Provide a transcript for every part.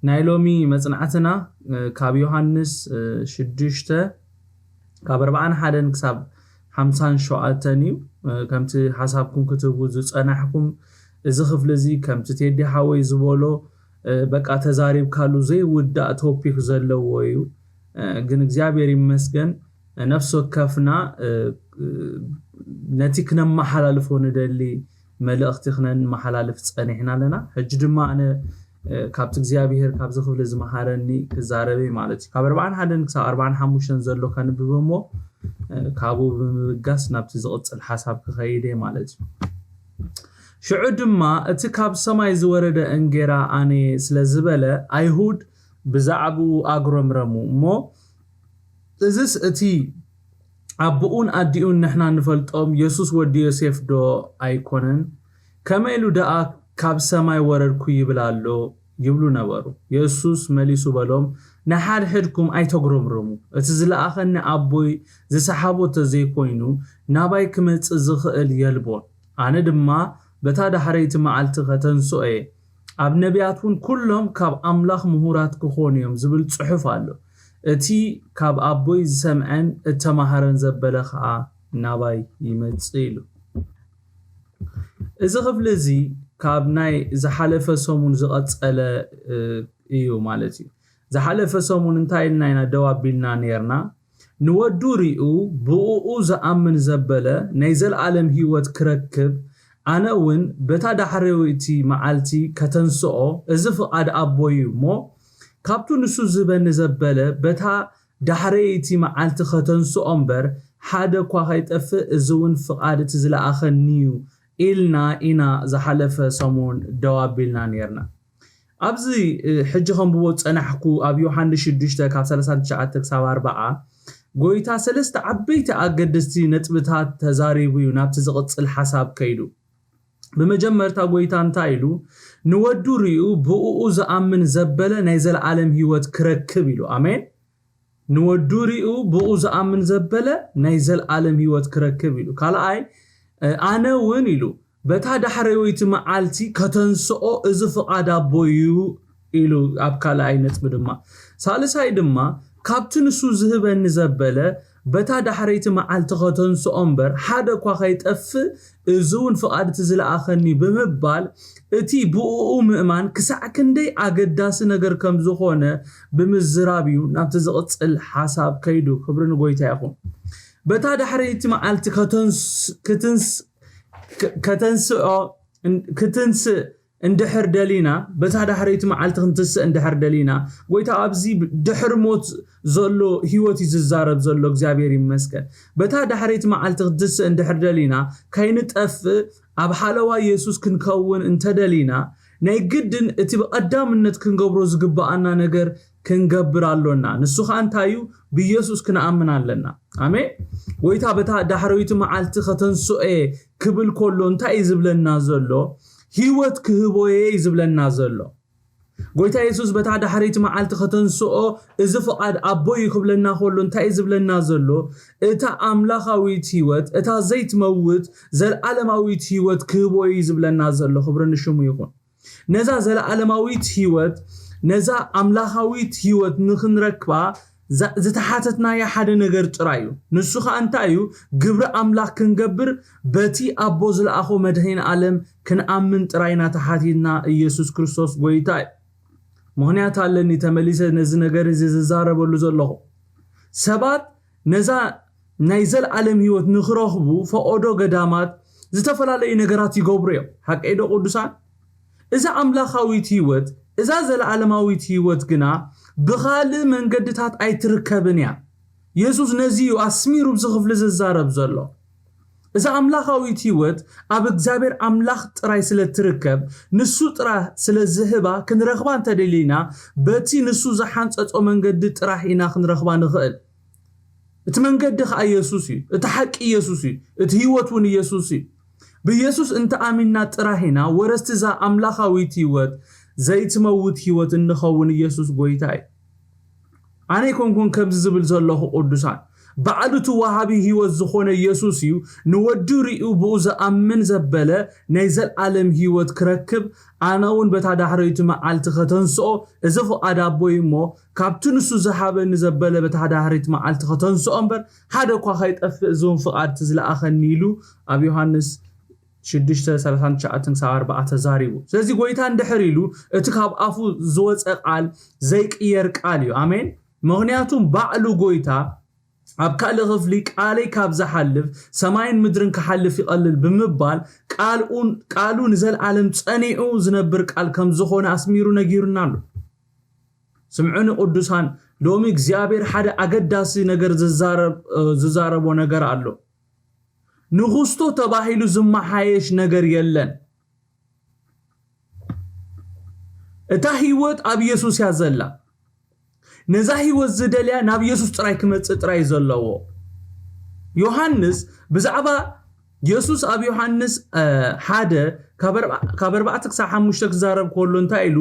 ናይ ሎሚ መጽናዕትና ካብ ዮሃንስ ሽዱሽተ ካብ ኣርባዓን ሓደን ክሳብ ሓምሳን ሸውዓተን እዩ። ከምቲ ሓሳብኩም ክትህቡ ዝጸናሕኩም፣ እዚ ክፍሊ እዚ ከምቲ ቴዲ ሓወይ ዝበሎ በቃ ተዛሪብካሉ ዘይውዳእ ቶፒክ ዘለዎ እዩ። ግን እግዚኣብሔር ይመስገን፣ ነፍሲ ወከፍና ነቲ ክነመሓላልፎ ንደሊ መልእኽቲ ክነመሓላልፍ ጸኒሕና ኣለና። ሕጂ ድማ ኣነ ካብቲ እግዚኣብሔር ካብዚ ክፍሊ ዝመሃረኒ ክዛረብ እየ ማለት እዩ። ካብ ኣርባዓን ሓደን ክሳብ ኣርባዓን ሓሙሽተን ዘሎ ከንብብ እሞ ካብኡ ብምብጋስ ናብቲ ዝቕጽል ሓሳብ ክኸይድ እየ ማለት እዩ። ሽዑ ድማ እቲ ካብ ሰማይ ዝወረደ እንጌራ ኣነ ስለ ዝበለ ኣይሁድ ብዛዕባኡ ኣጉረምረሙ እሞ እዝስ እቲ ኣቦኡን ኣዲኡን ንሕና ንፈልጦም የሱስ ወዲ ዮሴፍ ዶ ኣይኮነን? ከመይ ኢሉ ደኣ ካብ ሰማይ ወረድኩ ይብል ኣሎ? ይብሉ ነበሩ። የሱስ መሊሱ በሎም፣ ንሓድሕድኩም ኣይተጉረምርሙ። እቲ ዝለኣኸኒ ኣቦይ ዝሰሓቦ ተዘይኮይኑ ናባይ ክመጽእ ዝኽእል የልቦን። ኣነ ድማ በታ ዳሕረይቲ መዓልቲ ከተንስኦ እየ። ኣብ ነቢያት እውን ኩሎም ካብ ኣምላኽ ምሁራት ክኾኑ እዮም ዝብል ጽሑፍ ኣሎ። እቲ ካብ ኣቦይ ዝሰምዐን እተማሃረን ዘበለ ኸኣ ናባይ ይመጽእ ኢሉ። እዚ ክፍሊ እዚ ካብ ናይ ዝሓለፈ ሰሙን ዝቐጸለ እዩ ማለት እዩ። ዝሓለፈ ሰሙን እንታይ ኢልና ኢና ደው ኣቢልና ነርና? ንወዱ ሪኡ ብእኡ ዝኣምን ዘበለ ናይ ዘለኣለም ህይወት ክረክብ፣ ኣነ እውን በታ ዳሕረወይቲ መዓልቲ ከተንስኦ እዚ ፍቓድ ኣቦይ እዩ እሞ፣ ካብቱ ንሱ ዝህበኒ ዘበለ በታ ዳሕረይቲ መዓልቲ ከተንስኦ እምበር፣ ሓደ እኳ ከይጠፍእ እዚ እውን ፍቓድ እቲ ዝለኣኸኒ እዩ ኢልና ኢና ዝሓለፈ ሰሙን ደው ኣቢልና ነርና። ኣብዚ ሕጂ ከንብቦ ዝጸናሕኩ ኣብ ዮሃንስ ሽዱሽተ ካብ ሰላሳ ትሽዓተ ክሳብ ኣርባዓ ጎይታ ሰለስተ ዓበይቲ ኣገደስቲ ነጥብታት ተዛሪቡ እዩ ናብቲ ዝቕጽል ሓሳብ ከይዱ። ብመጀመርታ ጎይታ እንታይ ኢሉ? ንወዱ ሪኡ ብእኡ ዝኣምን ዘበለ ናይ ዘለኣለም ህይወት ክረክብ ኢሉ። ኣሜን። ንወዱ ሪኡ ብኡ ዝኣምን ዘበለ ናይ ዘለኣለም ህይወት ክረክብ ኢሉ። ካልኣይ ኣነ እውን ኢሉ በታ ዳሕረወይቲ መዓልቲ ከተንስኦ እዚ ፍቓድ ኣቦይ እዩ ኢሉ ኣብ ካልኣይ ነጥቢ ድማ። ሳልሳይ ድማ ካብቲ ንሱ ዝህበኒ ዘበለ በታ ዳሕረይቲ መዓልቲ ከተንስኦ እምበር ሓደ እኳ ከይጠፍእ እዚ እውን ፍቓድ እቲ ዝለኣኸኒ ብምባል እቲ ብእኡ ምእማን ክሳዕ ክንደይ ኣገዳሲ ነገር ከም ዝኾነ ብምዝራብ እዩ ናብቲ ዝቕጽል ሓሳብ ከይዱ። ክብሪ ንጎይታ ይኹን። በታ ዳሕረይቲ መዓልቲ ከተንስኦ ክትንስእ እንድሕር ደሊና በታ ዳሕረይቲ መዓልቲ ክንትስእ እንድሕር ደሊና፣ ጎይታ ኣብዚ ድሕሪ ሞት ዘሎ ህይወት እዩ ዝዛረብ ዘሎ። እግዚኣብሔር ይመስገን። በታ ዳሕረይቲ መዓልቲ ክትስእ እንድሕር ደሊና ከይንጠፍእ ኣብ ሓለዋ የሱስ ክንከውን እንተደሊና ናይ ግድን እቲ ብቐዳምነት ክንገብሮ ዝግብኣና ነገር ክንገብር ኣሎና። ንሱ ኸኣ እንታይ እዩ? ብየሱስ ክንኣምን ኣለና። ኣሜን። ጎይታ በታ ዳሕረይቲ መዓልቲ ከተንስኦ እየ ክብል ከሎ እንታይ እዩ ዝብለና ዘሎ? ህይወት ክህቦ እየ እዩ ዝብለና ዘሎ። ጎይታ የሱስ በታ ዳሕረይቲ መዓልቲ ከተንስኦ እዚ ፍቓድ ኣቦይ እዩ ክብለና ከሎ እንታይ እዩ ዝብለና ዘሎ? እታ ኣምላኻዊት ህይወት፣ እታ ዘይትመውት ዘለዓለማዊት ህይወት ክህቦ እዩ ዝብለና ዘሎ። ክብሪ ንሽሙ ይኹን። ነዛ ዘለዓለማዊት ህይወት፣ ነዛ ኣምላኻዊት ህይወት ንኽንረክባ ዝተሓተትናዮ ሓደ ነገር ጥራይ እዩ። ንሱ ኸኣ እንታይ እዩ? ግብሪ ኣምላኽ ክንገብር በቲ ኣቦ ዝለኣኾ መድኃኔ ዓለም ክንኣምን ጥራይ ኢና ተሓቲትና። ኢየሱስ ክርስቶስ ጎይታ እዩ። ምኽንያት ኣለኒ ተመሊሰ ነዚ ነገር እዚ ዝዛረበሉ ዘለኹ። ሰባት ነዛ ናይ ዘለዓለም ህይወት ንኽረኽቡ ፈቐዶ ገዳማት ዝተፈላለዩ ነገራት ይገብሩ እዮም። ሓቀይ ዶ ቅዱሳን? እዛ ኣምላኻዊት ህይወት፣ እዛ ዘለዓለማዊት ህይወት ግና ብኻልእ መንገድታት ኣይትርከብን እያ። የሱስ ነዚ እዩ ኣስሚሩ ኣብዚ ክፍሊ ዝዛረብ ዘሎ። እዛ ኣምላኻዊት ህይወት ኣብ እግዚኣብሔር ኣምላኽ ጥራይ ስለ ትርከብ፣ ንሱ ጥራይ ስለ ዝህባ ክንረኽባ እንተደሊና፣ በቲ ንሱ ዝሓንጸጾ መንገዲ ጥራሕ ኢና ክንረኽባ ንኽእል። እቲ መንገዲ ኸኣ ኢየሱስ እዩ። እቲ ሓቂ ኢየሱስ እዩ። እቲ ህይወት እውን ኢየሱስ እዩ። ብኢየሱስ እንተ ኣሚንና ጥራሕ ኢና ወረስቲ እዛ ኣምላኻዊት ህይወት፣ ዘይትመውት ህይወት እንኸውን። ኢየሱስ ጎይታ እዩ። ኣነ ኣይኮንኩን ከምዚ ዝብል ዘለኹ ቅዱሳን። ባዕሉ እቲ ወሃቢ ህይወት ዝኾነ ኢየሱስ እዩ። ንወዱ ርእዩ ብኡ ዝኣምን ዘበለ ናይ ዘልኣለም ህይወት ክረክብ፣ ኣነ እውን በታ ዳሕረይቲ መዓልቲ ከተንስኦ፣ እዚ ፍቓድ ኣቦይ እሞ፣ ካብቲ ንሱ ዝሃበኒ ዘበለ በታ ዳሕረይቲ መዓልቲ ከተንስኦ እምበር፣ ሓደ እኳ ከይጠፍእ፣ እዚ እውን ፍቓድ እቲ ዝለኣኸኒ ኢሉ ኣብ ዮሃንስ ሽዱሽተ ሰላሳ ትሽዓተ ክሳብ ኣርባዓ ተዛሪቡ። ስለዚ ጎይታ እንድሕር ኢሉ፣ እቲ ካብ ኣፉ ዝወፀ ቃል ዘይቅየር ቃል እዩ። ኣሜን። ምኽንያቱም ባዕሉ ጎይታ ኣብ ካልእ ክፍሊ ቃለይ ካብ ዝሓልፍ ሰማይን ምድርን ክሓልፍ ይቐልል ብምባል ቃልኡን ቃሉ ንዘለኣለም ጸኒዑ ዝነብር ቃል ከም ዝኾነ ኣስሚሩ ነጊሩና ኣሎ። ስምዑኒ ቅዱሳን፣ ሎሚ እግዚኣብሔር ሓደ ኣገዳሲ ነገር ዝዛረብ ዝዛረቦ ነገር ኣሎ። ንኽስቶ ተባሂሉ ዝመሓየሽ ነገር የለን። እታ ህይወት ኣብ ኢየሱስ እያ ዘላ። ነዛ ህይወት ዝደልያ ናብ ኢየሱስ ጥራይ ክመጽእ ጥራይ እዩ ዘለዎ። ዮሃንስ ብዛዕባ ኢየሱስ ኣብ ዮሃንስ ሓደ ካብ ኣርባዕተ ክሳብ ሓሙሽተ ክዛረብ ከሎ እንታይ ኢሉ?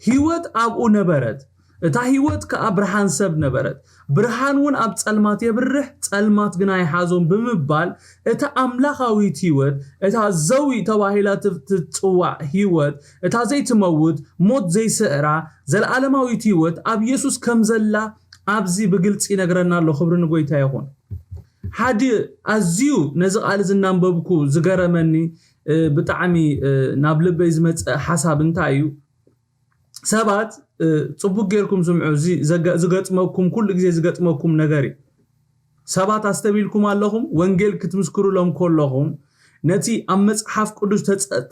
ህይወት ኣብኡ ነበረት፣ እታ ህይወት ከኣ ብርሃን ሰብ ነበረት፣ ብርሃን እውን ኣብ ጸልማት የብርህ፣ ጸልማት ግና ኣይሓዞም ብምባል እታ ኣምላኻዊት ህይወት፣ እታ ዘዊ ተባሂላ ትጽዋዕ ህይወት፣ እታ ዘይትመውት ሞት ዘይስዕራ ዘለኣለማዊት ህይወት ኣብ ኢየሱስ ከም ዘላ ኣብዚ ብግልጺ ይነግረና ኣሎ። ክብሪ ንጎይታ ይኹን። ሓደ ኣዝዩ ነዚ ቃል እዚ እናንበብኩ ዝገረመኒ ብጣዕሚ ናብ ልበይ ዝመፀ ሓሳብ እንታይ እዩ? ሰባት ጽቡቅ ጌርኩም ስምዑ። እዚ ዝገጥመኩም ኩሉ ግዜ ዝገጥመኩም ነገር እዩ። ሰባት ኣስተቢልኩም ኣለኹም? ወንጌል ክትምስክሩሎም ከለኹም ነቲ ኣብ መጽሓፍ ቅዱስ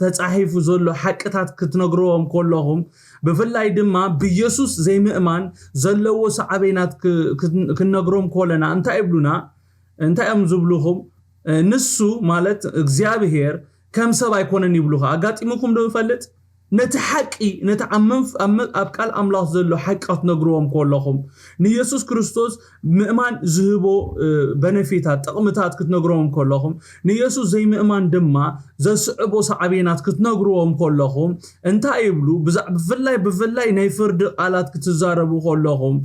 ተጻሒፉ ዘሎ ሓቅታት ክትነግርዎም ከለኹም፣ ብፍላይ ድማ ብኢየሱስ ዘይምእማን ዘለዎ ሳዕቤናት ክንነግሮም ከለና እንታይ ይብሉና? እንታይ እዮም ዝብሉኹም? ንሱ ማለት እግዚኣብሔር ከም ሰብ ኣይኮነን ይብሉኻ። ኣጋጢሙኩም ዶ ይፈልጥ? ነቲ ሓቂ፣ ነቲ ኣብ መንፍ-፣ ኣብ መ-፣ ኣብ ቃል ኣምላኽ ዘሎ ሓቂ ክትነግርዎም ከለኹም፣ ንየሱስ ክርስቶስ ምእማን ዝህቦ፣ እ፣ በነፊታት፣ ጥቕምታት ክትነግርዎም ከለኹም፣ ንየሱስ ዘይምእማን ድማ ዘስዕቦ ሳዕቤናት ክትነግርዎም ከለኹም፣ እንታይ ይብሉ? ብዛ-፣ ብፍላይ፣ ብፍላይ ናይ ፍርዲ ቃላት ክትዛረቡ ከለኹም፣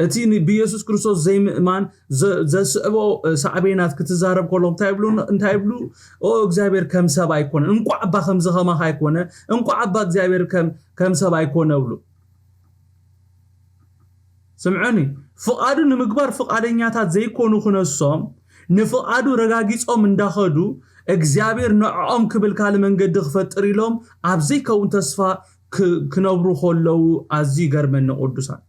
እቲ ን-፣ ብየሱስ ክርስቶስ ዘይምእማን ዘ-፣ ዘስዕቦ፣ እ፣ ሳዕቤናት ክትዛረብ ከለኹም እንታይ ይብሉ? እንታይ ይብሉ? "ኦ፣ እግዚኣብሔር ከም ሰብ ኣይኮነን። እንቋዕ እባ ከምዚ ከማኻ ኣይኮነ። እንቋዕ እባ እግዚኣብሔር ከም፣ ከም ሰብ ኣይኮነ" ይብሉ። ስምዑኒ፣ ፍቓዱ ንምግባር ፍቓደኛታት ዘይኮኑ ክነሶም፣ ንፍቓዱ ረጋጊጾም እንዳኸዱ፣ እግዚኣብሔር ንዕኦም ክብል ካልእ መንገዲ ክፈጥር ኢሎም ኣብ ዘይከውን ተስፋ ክ-፣ ክነብሩ ከለዉ ኣዝዩ ይገርመኒ ቅዱሳን።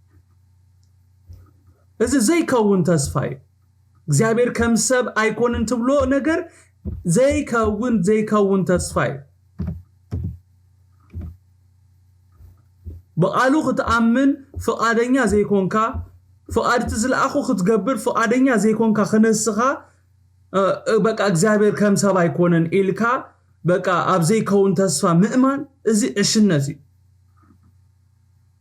እዚ ዘይከውን ተስፋ እዩ። እግዚኣብሔር ከም ሰብ ኣይኮንን ትብሎ ነገር ዘይከውን፣ ዘይከውን ተስፋ እዩ። ብቓሉ ክትኣምን ፍቓደኛ ዘይኮንካ፣ ፍቓድ እቲ ዝለኣኹ ክትገብር ፍቓደኛ ዘይኮንካ ክነስኻ፣ እ፣ እ፣ በቃ እግዚኣብሔር ከም ሰብ ኣይኮነን ኢልካ፣ በቃ ኣብ ዘይከውን ተስፋ ምእማን፣ እዚ ዕሽነት እዩ።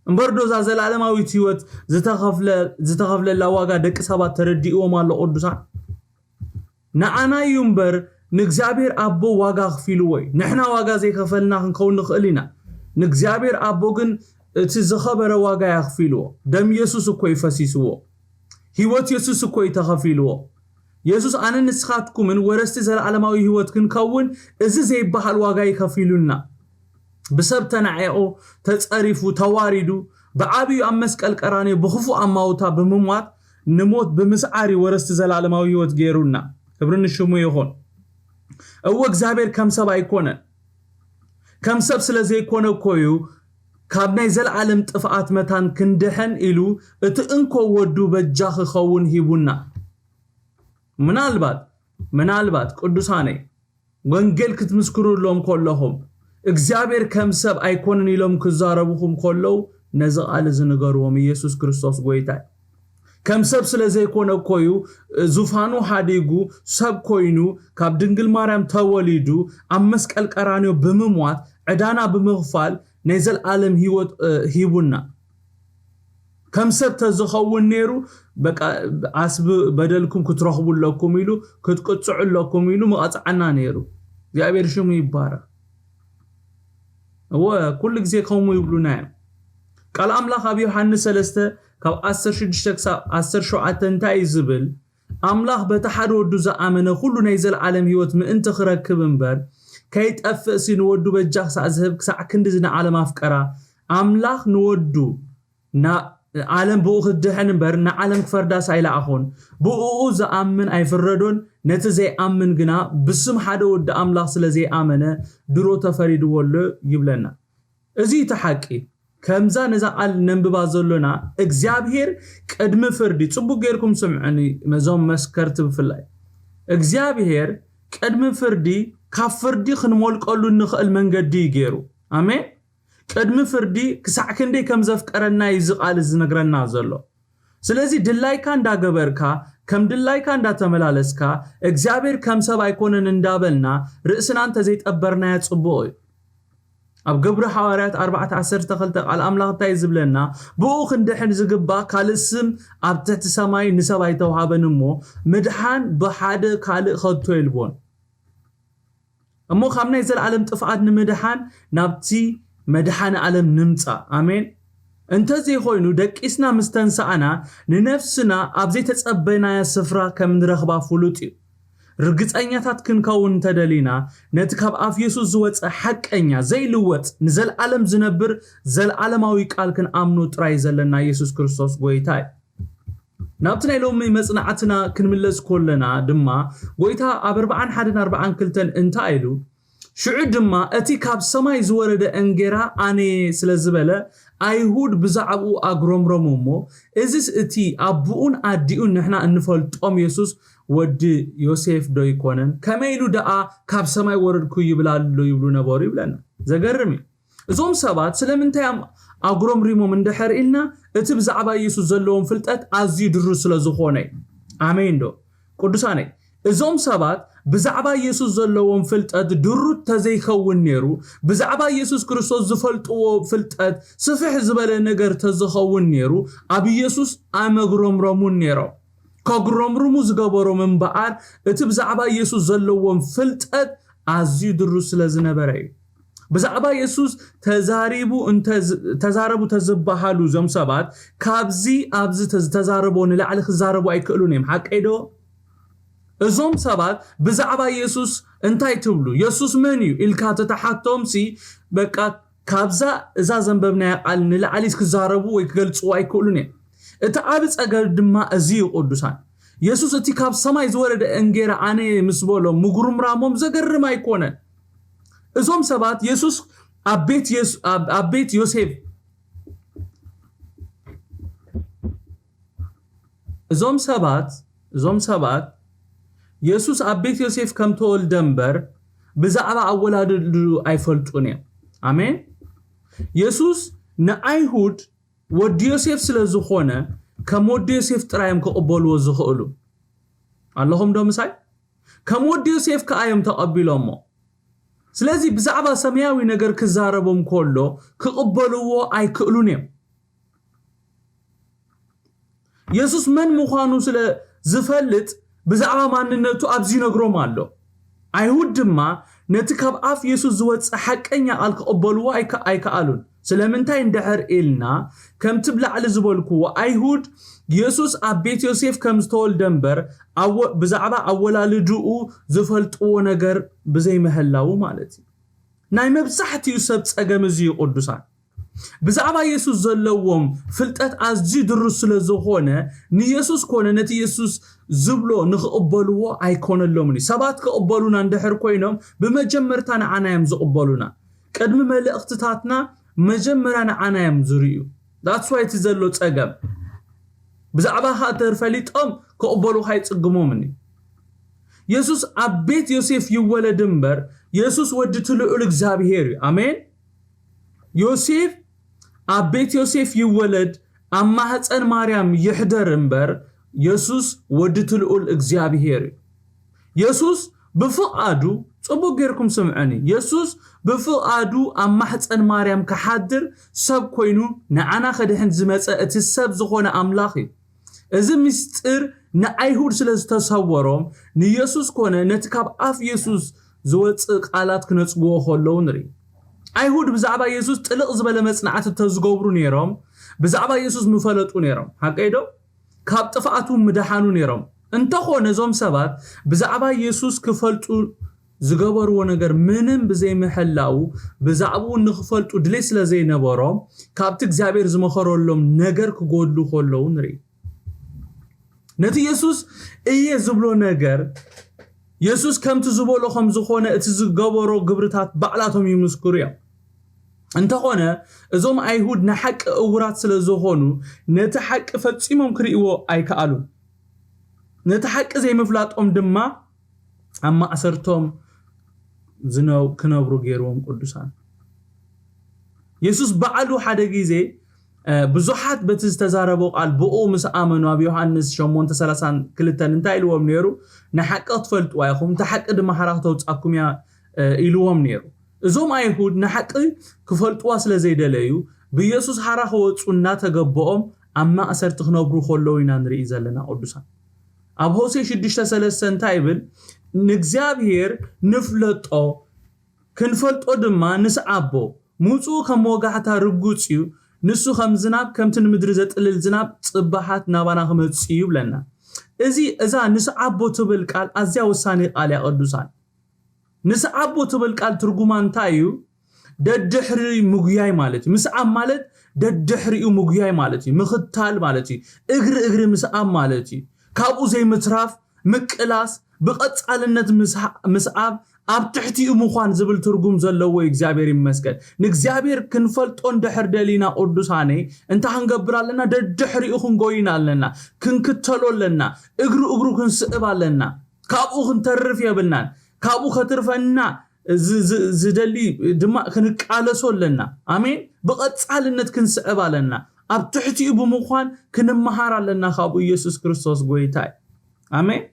እምበር ዶ እዛ ዘለኣለማዊት ህይወት ዝተኸፍለ-፣ ዝተኸፍለላ ዋጋ ደቂ ሰባት ተረዲእዎም ኣሎ ቅዱሳን? ንዓና እዩ እምበር ንእግዚኣብሔር ኣቦ ዋጋ ኣኽፊልዎ እዩ። ንሕና ዋጋ ዘይከፈልና ክንከውን ንኽእል ኢና። ንእግዚኣብሔር ኣቦ ግን እቲ ዝኸበረ ዋጋ እዩ ኣኽፊልዎ። ደም የሱስ እኮ እዩ ፈሲስዎ። ህይወት የሱስ እኮ እዩ ተኸፊልዎ። የሱስ ኣነ ንስኻትኩምን ወረስቲ ዘለኣለማዊ ህይወት ክንከውን እዚ ዘይበሃል ዋጋ እዩ ከፊሉልና። ብሰብ ተናዒቑ፣ ተጸሪፉ፣ ተዋሪዱ፣ ብዓብዩ ኣብ መስቀል ቀራንዮ ብኽፉእ ኣማውታ ብምሟት ንሞት ብምስዓር እዩ ወረስቲ ዘለኣለማዊ ህይወት ገይሩና። ክብሪ ንሽሙ ይኹን። እወ እግዚኣብሔር ከም ሰብ ኣይኮነን። ከም ሰብ ስለ ዘይኮነ እኮ እዩ ካብ ናይ ዘለኣለም ጥፍኣት መታን ክንድሕን ኢሉ እቲ እንኮ ወዱ በጃ ክኸውን ሂቡና። ምናልባት፣ ምናልባት ቅዱሳነይ ወንጌል ክትምስክሩሎም ከለኹም እግዚኣብሔር ከም ሰብ ኣይኮንን ኢሎም ክዛረቡኹም ከለዉ ነዚ ቃል እዚ ንገርዎም። ኢየሱስ ክርስቶስ ጎይታ እዩ። ከም ሰብ ስለ ዘይኮነ እኮ እዩ ዙፋኑ ሓዲጉ ሰብ ኮይኑ ካብ ድንግል ማርያም ተወሊዱ ኣብ መስቀል ቀራንዮ ብምሟት ዕዳና ብምኽፋል ናይ ዘለኣለም ህይወት፣ እ፣ ሂቡና። ከም ሰብ ተዝኸውን ነይሩ፣ በቃ፣ ኣስቢ በደልኩም ክትረኽቡ ኣለኩም ኢሉ፣ ክትቅጽዑ ኣለኩም ኢሉ ምቐጽዓና ነይሩ። እግዚኣብሔር ሽሙ ይባረኽ። እወ፣ ኩሉ ግዜ ከምኡ ይብሉና እዮም። ቃል ኣምላኽ ኣብ ዮሃንስ ሰለስተ ካብ ዓሰርተ ሽዱሽተ ክሳብ ዓሰርተ ሸውዓተ እንታይ እዩ ዝብል? ኣምላኽ በቲ ሓደ ወዱ ዝኣመነ ኩሉ ናይ ዘለዓለም ህይወት ምእንቲ ክረክብ እምበር፣ ከይጠፍእሲ ንወዱ በጃ ክሳዕ ዝህብ ክሳዕ ክንድዚ ንዓለም ኣፍቀራ። ኣምላኽ ንወዱ ና-፣ ዓለም ብኡ ክትድሕን እምበር ንዓለም ክፈርዳስ ኣይለኣኾን። ብእኡ ዝኣምን ኣይፍረዶን፣ ነቲ ዘይኣምን ግና ብስም ሓደ ወዲ ኣምላኽ ስለ ዘይኣመነ ድሮ ተፈሪድዎ ኣሎ ይብለና። እዚ እቲ ሓቂ። ከምዛ ነዛ ቃል ነንብባ ዘሎና እግዚኣብሔር ቅድሚ ፍርዲ፣ ጽቡቅ ጌርኩም ስምዑኒ፣ መዞም መስከርቲ ብፍላይ። እግዚኣብሔር ቅድሚ ፍርዲ ካብ ፍርዲ ክንሞልቀሉ እንኽእል መንገዲ እዩ ገይሩ። ኣሜን። ቅድሚ ፍርዲ ክሳዕ ክንደይ ከም ዘፍቀረና እዩ እዚ ቃል እዚ ዝነግረና ዘሎ። ስለዚ ድላይካ እንዳገበርካ፣ ከም ድላይካ እንዳተመላለስካ፣ እግዚኣብሔር ከም ሰብ ኣይኮነን እንዳበልና ርእስና እንተዘይጠበርናዮ ጽቡቕ እዩ። ኣብ ግብሪ ሃዋርያት ኣርባዕተ ዓሰርተ ክልተ ቃል ኣምላኽ እንታይ እዩ ዝብለና? ብኡ ክንድሕን ዝግባእ ካልእ ስም ኣብ ትሕቲ ሰማይ ንሰብ ኣይተውሃበን እሞ፣ ምድሓን ብሓደ ካልእ ከቶ የልቦን። እሞ ካብ ናይ ዘለዓለም ጥፍኣት ንምድሓን ናብቲ መድሓኒ ዓለም ንምጻእ። ኣሜን። እንተዘይኮይኑ፣ ደቂስና ምስ ተንሳእና፣ ንነፍስና ኣብ ዘይተጸበናያ ስፍራ ከም ንረኽባ ፍሉጥ እዩ። ርግጸኛታት ክንከውን እንተደሊና፣ ነቲ ካብ ኣፍ የሱስ ዝወጸ ሓቀኛ፣ ዘይልወጥ፣ ንዘለዓለም ዝነብር፣ ዘለዓለማዊ ቃል ክንኣምኖ ጥራይ ዘለና የሱስ ክርስቶስ ጐይታ እዩ። ናብቲ ናይ ሎሚ መጽናዕትና ክንምለስ ከለና ድማ፣ ጐይታ ኣብ ኣርብዓን ሓደን ኣርብዓን ክልተን እንታይ ኢሉ? ሽዑ ድማ እቲ ካብ ሰማይ ዝወረደ እንጌራ ኣነ እየ ስለ ዝበለ፣ ኣይሁድ ብዛዕባኡ ኣጉረምረሙ እሞ፣ እዝስ እቲ ኣቦኡን ኣዲኡን ንሕና እንፈልጦም የሱስ ወዲ ዮሴፍ ዶ ኣይኮነን? ከመይ ኢሉ ደኣ ካብ ሰማይ ወረድኩ ይብል ኣሎ? ይብሉ ነበሩ ይብለና። ዘገርም እዩ። እዞም ሰባት ስለምንታይ እዮም ኣጉረምሪሞም እንድሕር ኢልና፣ እቲ ብዛዕባ የሱስ ዘለዎም ፍልጠት ኣዝዩ ድሩት ስለ ዝኾነ እዩ። ኣሜን ዶ? ቅዱሳነይ፣ እዞም ሰባት ብዛዕባ የሱስ ዘለዎም ፍልጠት ድሩት ተዘይኸውን ነይሩ፣ ብዛዕባ የሱስ ክርስቶስ ዝፈልጥዎ ፍልጠት ስፍሕ ዝበለ ነገር ተዝኸውን ነይሩ፣ ኣብ የሱስ ኣመጉረምረሙን ነይሮም። ከጉረምርሙ ዝገበሮም እምበኣር፣ እቲ ብዛዕባ የሱስ ዘለዎም ፍልጠት ኣዝዩ ድሩት ስለ ዝነበረ እዩ። ብዛዕባ የሱስ ተዛሪቡ እንተ ዝ-፣ ተዛረቡ ተዝበሃሉ እዞም ሰባት፣ ካብዚ ኣብዚ ተዝ-፣ ተዛረቦ ንላዕሊ ክዛረቡ ኣይክእሉን እዮም። ሓቀይ ዶ? እዞም ሰባት ብዛዕባ የሱስ እንታይ ትብሉ? የሱስ መን እዩ? ኢልካ ተተሓቶምሲ፣ በቃ ካብዛ እዛ ዘንበብናያ ቃል ንላዕሊ ክዛረቡ ወይ ክገልጽዎ ኣይክእሉን እዮም። እቲ ዓቢ ጸገም ድማ እዚ እዩ ቅዱሳን። የሱስ እቲ ካብ ሰማይ ዝወረደ እንጌራ ኣነ እየ ምስ በሎም ምጉርምራሞም ዘገርም ኣይኮነን። እዞም ሰባት የሱስ ኣብ ቤት የሱ-፣ ኣብ፣ ኣብ ቤት ዮሴፍ፣ እዞም ሰባት፣ እዞም ሰባት የሱስ ኣብ ቤት ዮሴፍ ከም ተወልደ እምበር ብዛዕባ ኣወላድድኡ ኣይፈልጡን እዮም። ኣሜን። የሱስ ንኣይሁድ ወዲ ዮሴፍ ስለ ዝኾነ ከም ወዲ ዮሴፍ ጥራይ እዮም ክቕበልዎ ዝኽእሉ። ኣለኹም ዶ ምሳይ? ከም ወዲ ዮሴፍ ከኣ እዮም ተቐቢሎሞ። ስለዚ ብዛዕባ ሰማያዊ ነገር ክዛረቦም ከሎ ክቕበልዎ ኣይክእሉን እዮም። የሱስ መን ምዃኑ ስለ ዝፈልጥ ብዛዕባ ማንነቱ ኣብዚ ይነግሮም ኣሎ። ኣይሁድ ድማ ነቲ ካብ ኣፍ የሱስ ዝወጽእ ሓቀኛ ቃል ክቕበልዎ ኣይከ-፣ ኣይከኣሉን። ስለምንታይ እንድሕር ኢልና፣ ከምቲ ብላዕሊ ዝበልክዎ፣ ኣይሁድ የሱስ ኣብ ቤት ዮሴፍ ከም ዝተወልደ እምበር፣ ኣወ-፣ ብዛዕባ ኣወላልድኡ ዝፈልጥዎ ነገር ብዘይምህላዉ ማለት እዩ። ናይ መብዛሕትኡ ሰብ ጸገም እዚ እዩ፣ ቅዱሳን። ብዛዕባ የሱስ ዘለዎም ፍልጠት ኣዝዩ ድሩት ስለ ዝኾነ፣ ንየሱስ ኮነ ነቲ የሱስ ዝብሎ ንኽቕበልዎ ኣይኮነሎምን እዩ። ሰባት ክቕበሉና እንድሕር ኮይኖም፣ ብመጀመርታ ንዓና እዮም ዝቕበሉና። ቅድሚ መልእኽትታትና መጀመርያ ንዓና እዮም ዝርእዩ። That's why እቲ ዘሎ ጸገም። ብዛዕባኻ እንድሕር ፈሊጦም ክቕበሉኻ ኣይጽግሞምን እዩ። የሱስ ኣብ ቤት ዮሴፍ ይወለድ እምበር፣ የሱስ ወዲ እቲ ልዑል እግዚኣብሄር እዩ። ኣሜን። ዮሴፍ ኣብ ቤት ዮሴፍ ይወለድ፣ ኣብ ማህፀን ማርያም ይሕደር እምበር፣ የሱስ ወዲ እቲ ልዑል እግዚኣብሄር እዩ። የሱስ ብፍቓዱ፣ ጽቡቕ ጌርኩም ስምዑኒ፣ የሱስ ብፍቓዱ ኣብ ማህፀን ማርያም ክሓድር ሰብ ኮይኑ ንዓና ከድሕን ዝመጸ እቲ ሰብ ዝኾነ ኣምላኽ እዩ። እዚ ምስጢር ንኣይሁድ ስለ ዝተሰወሮም፣ ንየሱስ ኮነ ነቲ ካብ ኣፍ የሱስ ዝወጽእ ቃላት ክነጽግዎ ከለዉ ንርኢ። ኣይሁድ ብዛዕባ የሱስ ጥልቕ ዝበለ መጽናዕቲ ተዝገብሩ ነይሮም፣ ብዛዕባ የሱስ ምፈለጡ ነይሮም። ሓቀይ ዶ? ካብ ጥፍኣቱ ምደሓኑ ነይሮም። እንተኾነ እዞም ሰባት ብዛዕባ ኢየሱስ ክፈልጡ ዝገበርዎ ነገር ምንም ብዘይምሕላው፣ ብዛዕባኡ ንኽፈልጡ ድሌት ስለ ዘይነበሮም፣ ካብቲ እግዚኣብሔር ዝመኸረሎም ነገር ክጎድሉ ከለዉ ንርኢ። ነቲ ኢየሱስ እየ ዝብሎ ነገር፣ ኢየሱስ ከምቲ ዝበሎ ከም ዝኾነ እቲ ዝገበሮ ግብርታት ባዕላቶም ይምስክሩ እዮም። እንተኾነ እዞም ኣይሁድ ንሓቂ እውራት ስለ ዝኾኑ፣ ነቲ ሓቂ ፈጺሞም ክርእይዎ ኣይከኣሉን። ነቲ ሓቂ ዘይምፍላጦም ድማ ኣብ ማእሰርቶም ዝነ- ክነብሩ ገይርዎም። ቅዱሳን፣ የሱስ ባዕሉ ሓደ ግዜ ብዙሓት በቲ ዝተዛረቦ ቃል ብኡ ምስ ኣመኑ ኣብ ዮሃንስ ሸሞንተ ሰላሳን ክልተን እንታይ ኢልዎም ነይሩ? ንሓቂ ክትፈልጥዋ ኢኹም፣ እታ ሓቂ ድማ ሓራ ክተውጻኩም እያ ኢልዎም ነይሩ። እዞም ኣይሁድ ንሓቂ ክፈልጥዋ ስለ ዘይደለዩ ብየሱስ ሓራ ክወጹ እናተገበኦም ኣብ ማእሰርቲ ክነብሩ ከለዉ ኢና ንርኢ ዘለና። ቅዱሳን፣ ኣብ ሆሴ ሽዱሽተ ሰለስተ እንታይ ይብል? ንእግዚኣብሔር ንፍለጦ፣ ክንፈልጦ ድማ ንስዓቦ። ምውጽኡ ከም ወጋሕታ ርጉጽ እዩ፣ ንሱ ከም ዝናብ፣ ከምቲ ንምድሪ ዘጥልል ዝናብ ጽባሓት ናባና ክመጽእ እዩ ይብለና። እዚ እዛ ንስዓቦ ትብል ቃል ኣዝያ ወሳኒ ቃል እያ። ቅዱሳን፣ ንስዓቦ ትብል ቃል ትርጉማ እንታይ እዩ? ደድሕሪ ምጉያይ ማለት እዩ። ምስዓብ ማለት ደድሕሪኡ ምጉያይ ማለት እዩ። ምኽታል ማለት እዩ። እግሪ እግሪ ምስዓብ ማለት እዩ። ካብኡ ዘይምትራፍ፣ ምቅላስ፣ ብቐጻልነት ምስዓ- ምስዓብ፣ ኣብ ትሕቲኡ ምዃን ዝብል ትርጉም ዘለዎ እዩ። እግዚኣብሔር ይመስገን። ንእግዚኣብሔር ክንፈልጦ እንድሕር ደሊና ቅዱሳነይ እንታይ ክንገብር ኣለና? ደድሕሪኡ ክንጎይን ኣለና። ክንክተሎ ኣለና። እግሩ እግሩ ክንስዕብ ኣለና። ካብኡ ክንተርፍ የብልናን። ካብኡ ከትርፈና ዝ- ዝ- ዝደሊ ድማ ክንቃለሶ ኣለና። ኣሜን። ብቐጻልነት ክንስዕብ ኣለና። ኣብ ትሕቲኡ ብምዃን ክንመሃር ኣለና ካብኡ። ኢየሱስ ክርስቶስ ጎይታ እዩ። ኣሜን።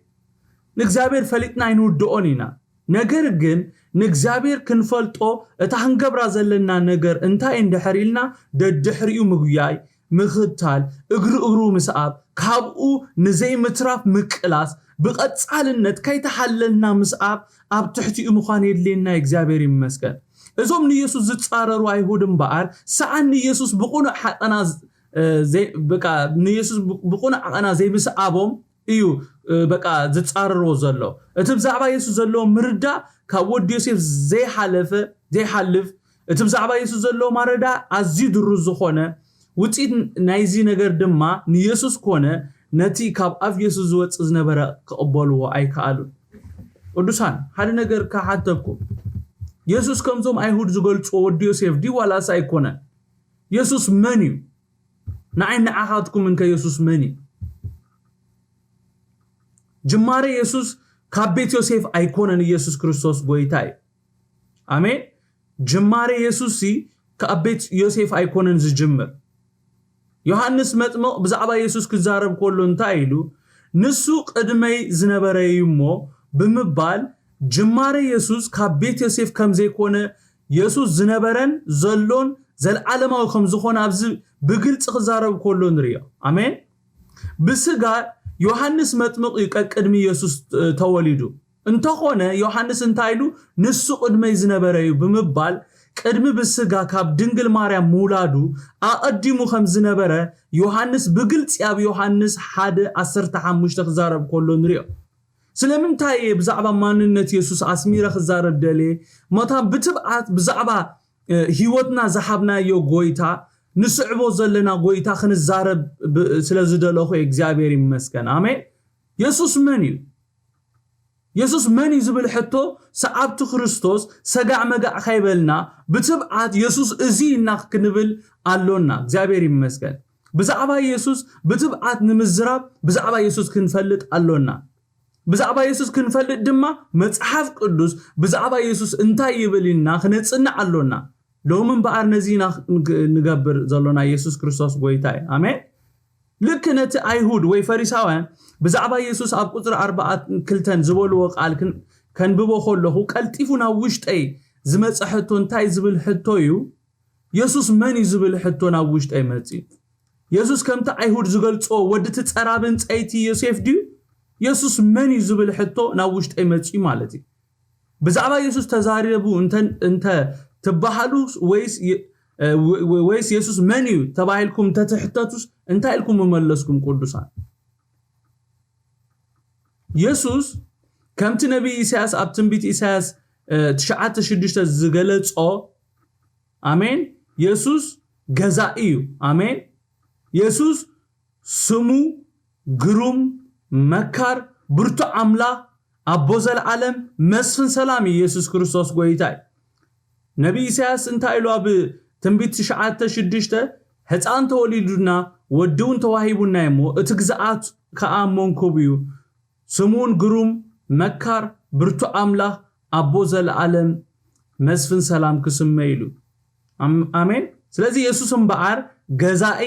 ንእግዚኣብሔር ፈሊጥና ኣይንውድኦን ኢና። ነገር ግን ንእግዚኣብሔር ክንፈልጦ እታ ክንገብራ ዘለና ነገር እንታይ እንድሕር ኢልና ደድሕሪኡ ምጉያይ፣ ምኽታል፣ እግሪ እግሩ ምስኣብ፣ ካብኡ ንዘይምትራፍ ምቅላስ፣ ብቐጻልነት ከይተሓለልና ምስኣብ ኣብ ትሕቲኡ ምዃን የድልየና። እግዚኣብሔር ይመስገን። እዞም ንኢየሱስ ዝጻረሩ ኣይሁድ እምበኣር ሰኣን ንኢየሱስ ብቕኑዕ ሓቐና ዝ- እ፣ ዘይ- በቃ ንኢየሱስ ብ- ብቕኑዕ ሓቐና ዘይምስኣቦም እዩ እ፣ በቃ ዝጻረርዎ ዘሎ። እቲ ብዛዕባ የሱስ ዘለዎ ምርዳእ ካብ ወዲ ዮሴፍ ዘይሓለፈ ዘይሓልፍ፣ እቲ ብዛዕባ የሱስ ዘለዎ ማረዳ ኣዝዩ ድሩዝ ዝኾነ ውፅኢት ናይዚ ነገር ድማ ንየሱስ ኮነ ነቲ ካብ ኣፍ የሱስ ዝወፅእ ዝነበረ ክቕበልዎ ኣይከኣሉን። ቅዱሳን፣ ሓደ ነገር ክሓተኩም። የሱስ ከምዞም ኣይሁድ ዝገልፅዎ ወዲ ዮሴፍ ድዩ ዋላስ ኣይኮነን? የሱስ መን እዩ? ንዓይ ንዓኻትኩም እንከ የሱስ መን እዩ? ጅማሬ የሱስ ካብ ቤት ዮሴፍ ኣይኮነን። ኢየሱስ ክርስቶስ ጎይታ እዩ። ኣሜን። ጅማሬ የሱስ ሲ ካብ ቤት ዮሴፍ ኣይኮነን ዝጅምር። ዮሃንስ መጥምቕ ብዛዕባ የሱስ ክዛረብ ከሎ እንታይ ኢሉ? ንሱ ቅድመይ ዝነበረ እዩ እሞ ብምባል ጅማሬ የሱስ ካብ ቤት ዮሴፍ ከም ዘይኮነ፣ የሱስ ዝነበረን ዘሎን ዘለዓለማዊ ከም ዝኾነ ኣብዚ ብግልጺ ክዛረብ ከሎ ንርእዮ። ኣሜን። ብስጋ ዮሃንስ መጥምቕ እዩ ቀቅድሚ የሱስ እ፣ ተወሊዱ። እንተኾነ ዮሃንስ እንታይ ኢሉ? ንሱ ቅድመይ ዝነበረ እዩ ብምባል ቅድሚ ብስጋ ካብ ድንግል ማርያም ምውላዱ ኣቐዲሙ ከም ዝነበረ ዮሃንስ ብግልጺ ኣብ ዮሃንስ ሓደ ዓሰርተ ሓሙሽተ ክዛረብ ከሎ ንሪኦ። ስለምንታይ እየ ብዛዕባ ማንነት የሱስ ኣስሚረ ክዛረብ ደልየ? መታን ብትብዓት ብዛዕባ እ፣ ህይወትና ዝሃብናዮ ጎይታ፣ ንስዕቦ ዘለና ጎይታ ክንዛረብ ብ- ስለ ዝደለኹ እግዚኣብሔር ይመስገን። ኣሜን። የሱስ መን እዩ? የሱስ መን እዩ ዝብል ሕቶ ሰዓብቲ ክርስቶስ ሰጋዕ መጋዕ ካይበልና ብትብዓት የሱስ እዚ ኢና ክንብል ኣሎና። እግዚኣብሔር ይመስገን። ብዛዕባ የሱስ ብትብዓት ንምዝራብ ብዛዕባ የሱስ ክንፈልጥ ኣሎና። ብዛዕባ የሱስ ክንፈልጥ ድማ መጽሓፍ ቅዱስ ብዛዕባ የሱስ እንታይ ይብል ኢልና ክነጽንዕ ኣሎና። ሎሚ እምበኣር ነዚ ኢና ንገብር ዘሎና። የሱስ ክርስቶስ ጎይታ እዩ። ኣሜን። ልክ ነቲ ኣይሁድ ወይ ፈሪሳውያን ብዛዕባ የሱስ ኣብ ቁጽሪ ኣርባዓ ክልተን ዝበልዎ ቃል ክን- ከንብቦ ከለኹ ቀልጢፉ ናብ ውሽጠይ ዝመጸ ሕቶ እንታይ ዝብል ሕቶ እዩ? የሱስ መን እዩ ዝብል ሕቶ ናብ ውሽጠይ መጺኡ። የሱስ ከምቲ ኣይሁድ ዝገልጾ ወዲ እቲ ጸራቢ ዕንጸይቲ ዮሴፍ ድዩ? የሱስ መን እዩ ዝብል ሕቶ ናብ ውሽጠይ መጺኡ ማለት እዩ። ብዛዕባ የሱስ ተዛረቡ እንተ እንተ ትበሃሉ ወይስ የ- እ፣ ወ- ወ- ወይስ የሱስ መን እዩ ተባሂልኩም እንተትሕተቱስ እንታይ ኢልኩም ምመለስኩም ቅዱሳን? የሱስ ከምቲ ነቢይ ኢሳያስ ኣብ ትንቢት ኢሳያስ ትሽዓተ ሽዱሽተ ዝገለጾ፣ ኣሜን፣ የሱስ ገዛኢ እዩ። ኣሜን። የሱስ ስሙ ግሩም፣ መካር፣ ብርቱዕ ኣምላኽ፣ ኣቦ ዘለዓለም፣ መስፍን ሰላም እዩ። የሱስ ክርስቶስ ጎይታ እዩ። ነቢ ኢሳያስ እንታይ ኢሉ ኣብ ትንቢት ትሽዓተ ሽዱሽተ፣ ህፃን ተወሊዱና፣ ወዲ እውን ተዋሂቡና እሞ እቲ ግዝኣት ከኣ መንኮብ እዩ፣ ስሙን ግሩም፣ መካር፣ ብርቱዕ ኣምላኽ፣ ኣቦ ዘለዓለም፣ መስፍን ሰላም ክስመ ኢሉ። ኣሜን። ስለዚ የሱስ እምበኣር ገዛኢ፣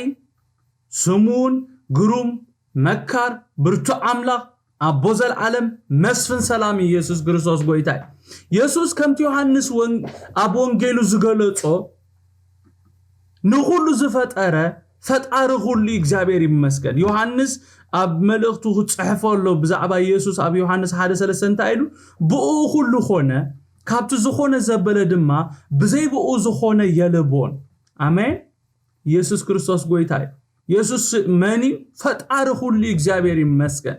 ስሙን ግሩም፣ መካር፣ ብርቱዕ ኣምላኽ፣ ኣቦ ዘለዓለም፣ መስፍን ሰላም ኢየሱስ ክርስቶስ ጎይታ እዩ። የሱስ ከምቲ ዮሃንስ ኣብ ወንጌሉ ዝገለጾ ንኹሉ ዝፈጠረ ፈጣሪ ኩሉ እግዚኣብሔር ይመስገን። ዮሃንስ ኣብ መልእኽቱ ክጽሕፎ ኣሎ ብዛዕባ ኢየሱስ ኣብ ዮሃንስ ሓደ ሰለስተ እንታይ ኢሉ? ብኡ ኩሉ ኾነ፣ ካብቲ ዝኾነ ዘበለ ድማ ብዘይ ብኡ ዝኾነ የለቦን። ኣሜን። ኢየሱስ ክርስቶስ ጎይታ እዩ። የሱስ መን እዩ? ፈጣሪ ኩሉ እዩ። እግዚኣብሔር ይመስገን።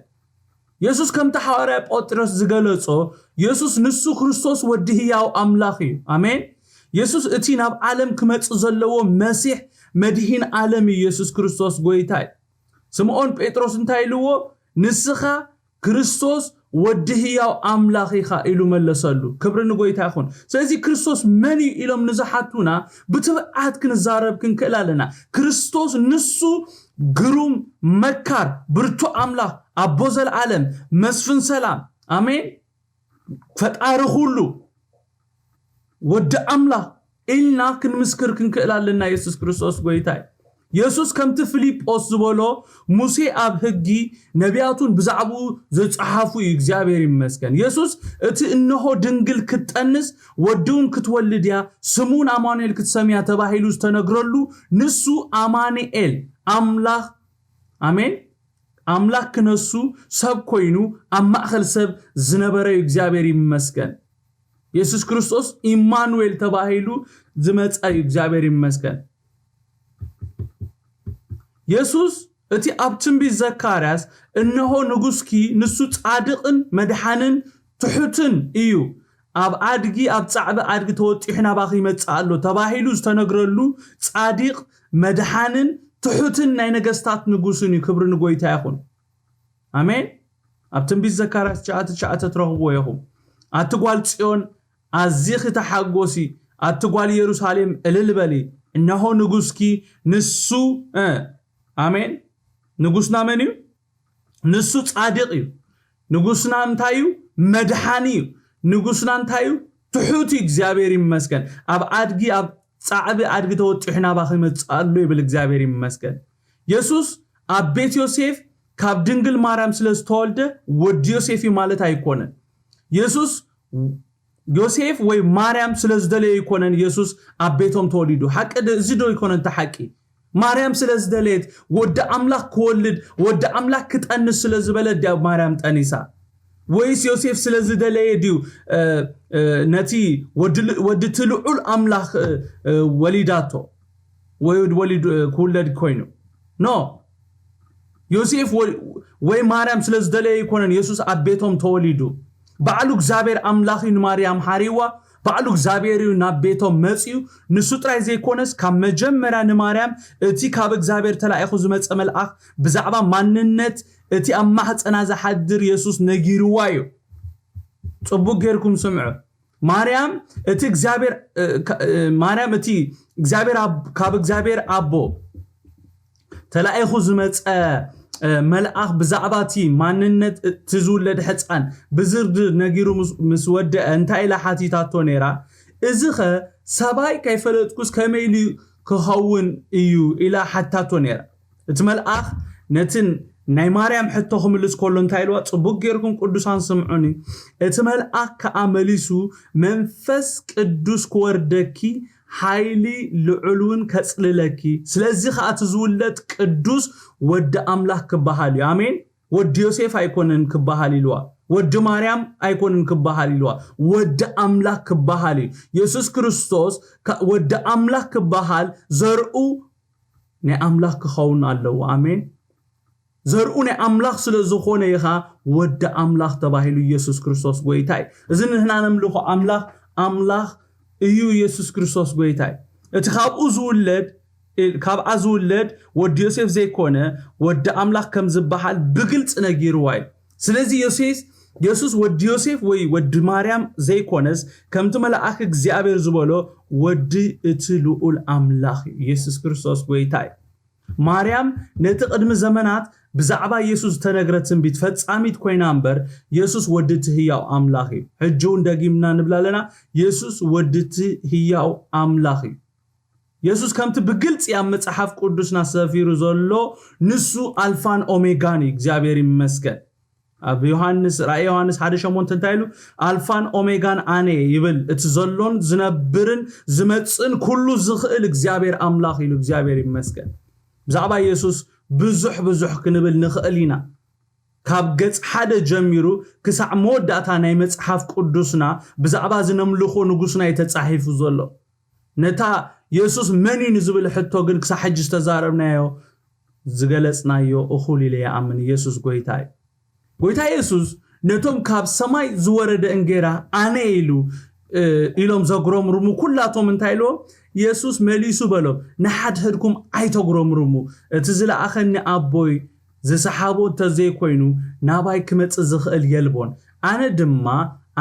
የሱስ ከምቲ ሓዋርያ ጴጥሮስ ዝገለጾ፣ የሱስ ንሱ ክርስቶስ ወዲ ህያው ኣምላኽ እዩ። ኣሜን። የሱስ እቲ ናብ ዓለም ክመጽእ ዘለዎ መሲሕ መድሂን ዓለም እዩ። የሱስ ክርስቶስ ጎይታ እዩ። ስምዖን ጴጥሮስ እንታይ ኢልዎ? ንስኻ ክርስቶስ ወዲ ህያው ኣምላኽ ኢኻ ኢሉ መለሰሉ። ክብሪ ንጎይታ ይኹን። ስለዚ ክርስቶስ መን እዩ ኢሎም ንዝሓቱና ብትብዓት ክንዛረብ ክንክእል ኣለና። ክርስቶስ ንሱ ግሩም፣ መካር፣ ብርቱ ኣምላኽ፣ ኣቦ ዘለዓለም፣ መስፍን ሰላም፣ ኣሜን፣ ፈጣሪ ኩሉ፣ ወዲ ኣምላኽ ኢልና ክንምስክር ክንክእል ኣለና። የሱስ ክርስቶስ ጎይታ እዩ። የሱስ ከምቲ ፊልጶስ ዝበሎ፣ ሙሴ ኣብ ህጊ፣ ነቢያቱን ብዛዕባኡ ዝጸሓፉ እዩ። እግዚኣብሔር ይመስገን። የሱስ እቲ እንሆ ድንግል ክትጠንስ ወዲ እውን ክትወልድ እያ፣ ስሙ እውን ኣማኑኤል ክትሰምያ ተባሂሉ ዝተነግረሉ ንሱ ኣማኑኤል ኣምላኽ፣ ኣሜን፣ ኣምላኽ ክነሱ ሰብ ኮይኑ ኣብ ማእከል ሰብ ዝነበረ እዩ። እግዚኣብሔር ይመስገን። የሱስ ክርስቶስ ኢማኑኤል ተባሂሉ ዝመጸ እዩ። እግዚኣብሔር ይመስገን። የሱስ እቲ ኣብ ትንቢት ዘካርያስ፣ "እንሆ ንጉስኪ፣ ንሱ ጻድቕን መድሓንን ትሑትን እዩ፣ ኣብ ኣድጊ፣ ኣብ ጻዕቢ ኣድጊ ተወጢሑ ናባኺ ይመጽእ ኣሎ" ተባሂሉ ዝተነግረሉ ጻዲቕ፣ መድሓንን ትሑትን ናይ ነገስታት ንጉስን እዩ። ክብሪ ንጎይታ ይኹን። ኣሜን። ኣብ ትንቢት ዘካርያስ ትሽዓተ ትሽዓተ ትረኽብዎ ኢኹም። "ኣቲ ጓል ጽዮን፣ ኣዚኺ ተሓጎሲ፣ ኣቲ ጓል ኢየሩሳሌም እልል በሊ፣ እነሆ ንጉስኪ ንሱ"፣ እ፣ ኣሜን። ንጉስና መን እዩ? ንሱ ጻድቕ እዩ። ንጉስና እንታይ እዩ? መድሓኒ እዩ። ንጉስና እንታይ እዩ? ትሑት እዩ። እግዚኣብሔር ይመስገን። ኣብ ኣድጊ፣ ኣብ ጻዕቢ ኣድጊ ተወጢሑ ናባኺ ይመጽእ ኣሎ ይብል። እግዚኣብሔር ይመስገን። የሱስ ኣብ ቤት ዮሴፍ ካብ ድንግል ማርያም ስለ ዝተወልደ ወዲ ዮሴፍ እዩ ማለት ኣይኮነን። የሱስ ዮሴፍ ወይ ማርያም ስለ ዝደለየ ኣይኮነን የሱስ ኣብ ቤቶም ተወሊዱ። ሓቂ ድ-፣ እዚ ዶ ኣይኮነን እቲ ሓቂ? ማርያም ስለ ዝደለየት፣ ወዲ ኣምላኽ ክወልድ፣ ወዲ ኣምላኽ ክጠንስ ስለ ዝበለት ድያ ማርያም ጠኒሳ? ወይስ ዮሴፍ ስለ ዝደለየ ድዩ፣ እ፣ እ፣ ነቲ ወዲ ል-፣ ወዲ እቲ ልዑል ኣምላኽ፣ እ፣ እ፣ ወሊዳቶ? ወይ ወሊዱ፣ እ፣ ክውለድ ኮይኑ? ኖ። ዮሴፍ ወ-፣ ወይ ማርያም ስለ ዝደለየ ኣይኮነን የሱስ ኣብ ቤቶም ተወሊዱ። ባዕሉ እግዚኣብሔር ኣምላኽ እዩ ንማርያም ሓሪዋ፣ ባዕሉ እግዚኣብሔር እዩ ናብ ቤቶም መጺኡ። ንሱ ጥራይ ዘይኮነስ፣ ካብ መጀመርያ ንማርያም እቲ ካብ እግዚኣብሔር ተላኢኹ ዝመጸ መልኣኽ ብዛዕባ ማንነት እቲ ኣብ ማህጸና ዝሓድር የሱስ ነጊርዋ እዩ። ጽቡቕ ጌርኩም ስምዑ። ማርያም እቲ እግዚኣብሔር፣ እ፣ ካ-፣ እ፣ ማርያም እቲ እግዚኣብሔር ኣብ-፣ ካብ እግዚኣብሔር ኣቦ ተላኢኹ ዝመጸ፣ እ፣ መልኣኽ ብዛዕባ እቲ ማንነት እቲ ዝውለድ ሕጻን ብዝርዝር ነጊሩ ምስ፣ ምስ ወደአ እንታይ ኢላ ሓቲታቶ ነይራ? "እዚኸ ሰብኣይ ከይፈለጥኩስ ከመይ ኢሉ ክኸውን እዩ?" ኢላ ሓቲታቶ ነይራ። እቲ መልኣኽ ነትን ናይ ማርያም ሕቶ ክምልስ ከሎ እንታይ ኢልዋ? ጽቡቕ ጌርኩም ቅዱሳን ስምዑኒ። እቲ መልኣኽ ከኣ መሊሱ፣ "መንፈስ ቅዱስ ክወርደኪ፣ ሓይሊ ልዑል እውን ከጽልለኪ። ስለዚ ከኣ እቲ ዝውለድ ቅዱስ ወዲ ኣምላኽ ክበሃል እዩ።" ኣሜን። ወዲ ዮሴፍ ኣይኮነን ክበሃል ኢልዋ። ወዲ ማርያም ኣይኮነን ክበሃል ኢልዋ። ወዲ ኣምላኽ ክበሃል እዩ። የሱስ ክርስቶስ ከ-፣ ወዲ ኣምላኽ ክበሃል ዘርኡ ናይ ኣምላኽ ክኸውን ኣለዎ። ኣሜን። ዘርኡ ናይ ኣምላኽ ስለ ዝኾነ ኢኻ ወዲ ኣምላኽ ተባሂሉ ኢየሱስ ክርስቶስ ጎይታ እዩ። እዚ ንሕና ነምልኾ ኣምላኽ ኣምላኽ እዩ። ኢየሱስ ክርስቶስ ጎይታ እዩ። እቲ ካብኡ ዝውለድ ካብኣ ዝውለድ ወዲ ዮሴፍ ዘይኮነ ወዲ ኣምላኽ ከም ዝበሃል ብግልፂ ነጊርዋ እዩ። ስለዚ ዮሴፍ የሱስ ወዲ ዮሴፍ ወይ ወዲ ማርያም ዘይኮነስ ከምቲ መልኣኽ እግዚኣብሔር ዝበሎ ወዲ እቲ ልኡል ኣምላኽ እዩ። ኢየሱስ ክርስቶስ ጎይታ እዩ። ማርያም ነቲ ቅድሚ ዘመናት ብዛዕባ ኢየሱስ ዝተነግረ ትንቢት ፈጻሚት ኮይና እምበር ኢየሱስ ወዲ እቲ ህያው ኣምላኽ እዩ። ሕጂ እውን ደጊምና ንብል ኣለና፣ ኢየሱስ ወዲ እቲ ህያው ኣምላኽ እዩ። የሱስ ከምቲ ብግልፂ ኣብ መፅሓፍ ቅዱስና ሰፊሩ ዘሎ ንሱ ኣልፋን ኦሜጋን እዩ። እግዚኣብሔር ይመስገን። ኣብ ዮሃንስ ራእይ ዮሃንስ ሓደ ሸሞንተ እንታይ ኢሉ? ኣልፋን ኦሜጋን ኣነ ይብል፣ እቲ ዘሎን ዝነብርን ዝመፅእን ኩሉ ዝኽእል እግዚኣብሔር ኣምላኽ ኢሉ። እግዚኣብሔር ይመስገን። ብዛዕባ የሱስ ብዙሕ ብዙሕ ክንብል ንኽእል ኢና። ካብ ገጽ ሓደ ጀሚሩ ክሳዕ መወዳእታ ናይ መጽሓፍ ቅዱስና ብዛዕባ እዚ ነምልኾ ንጉስና እዩ ተጻሒፉ ዘሎ። ነታ የሱስ መን እዩ ንዝብል ሕቶ ግን ክሳዕ ሕጂ ዝተዛረብናዮ ዝገለጽናዮ እኹል ኢለ ይኣምን። የሱስ ጎይታ እዩ። ጎይታ የሱስ ነቶም ካብ ሰማይ ዝወረደ እንጌራ ኣነ ኢሉ ኢሎም ዘጉረምርሙ ኩላቶም እንታይ ኢልዎም? የሱስ መሊሱ በሎም፣ ንሓድሕድኩም ኣይተጉረምርሙ፣ እቲ ዝለኣኸኒ ኣቦይ ዝሰሓቦ እንተዘይኮይኑ ናባይ ክመጽእ ዝኽእል የልቦን። ኣነ ድማ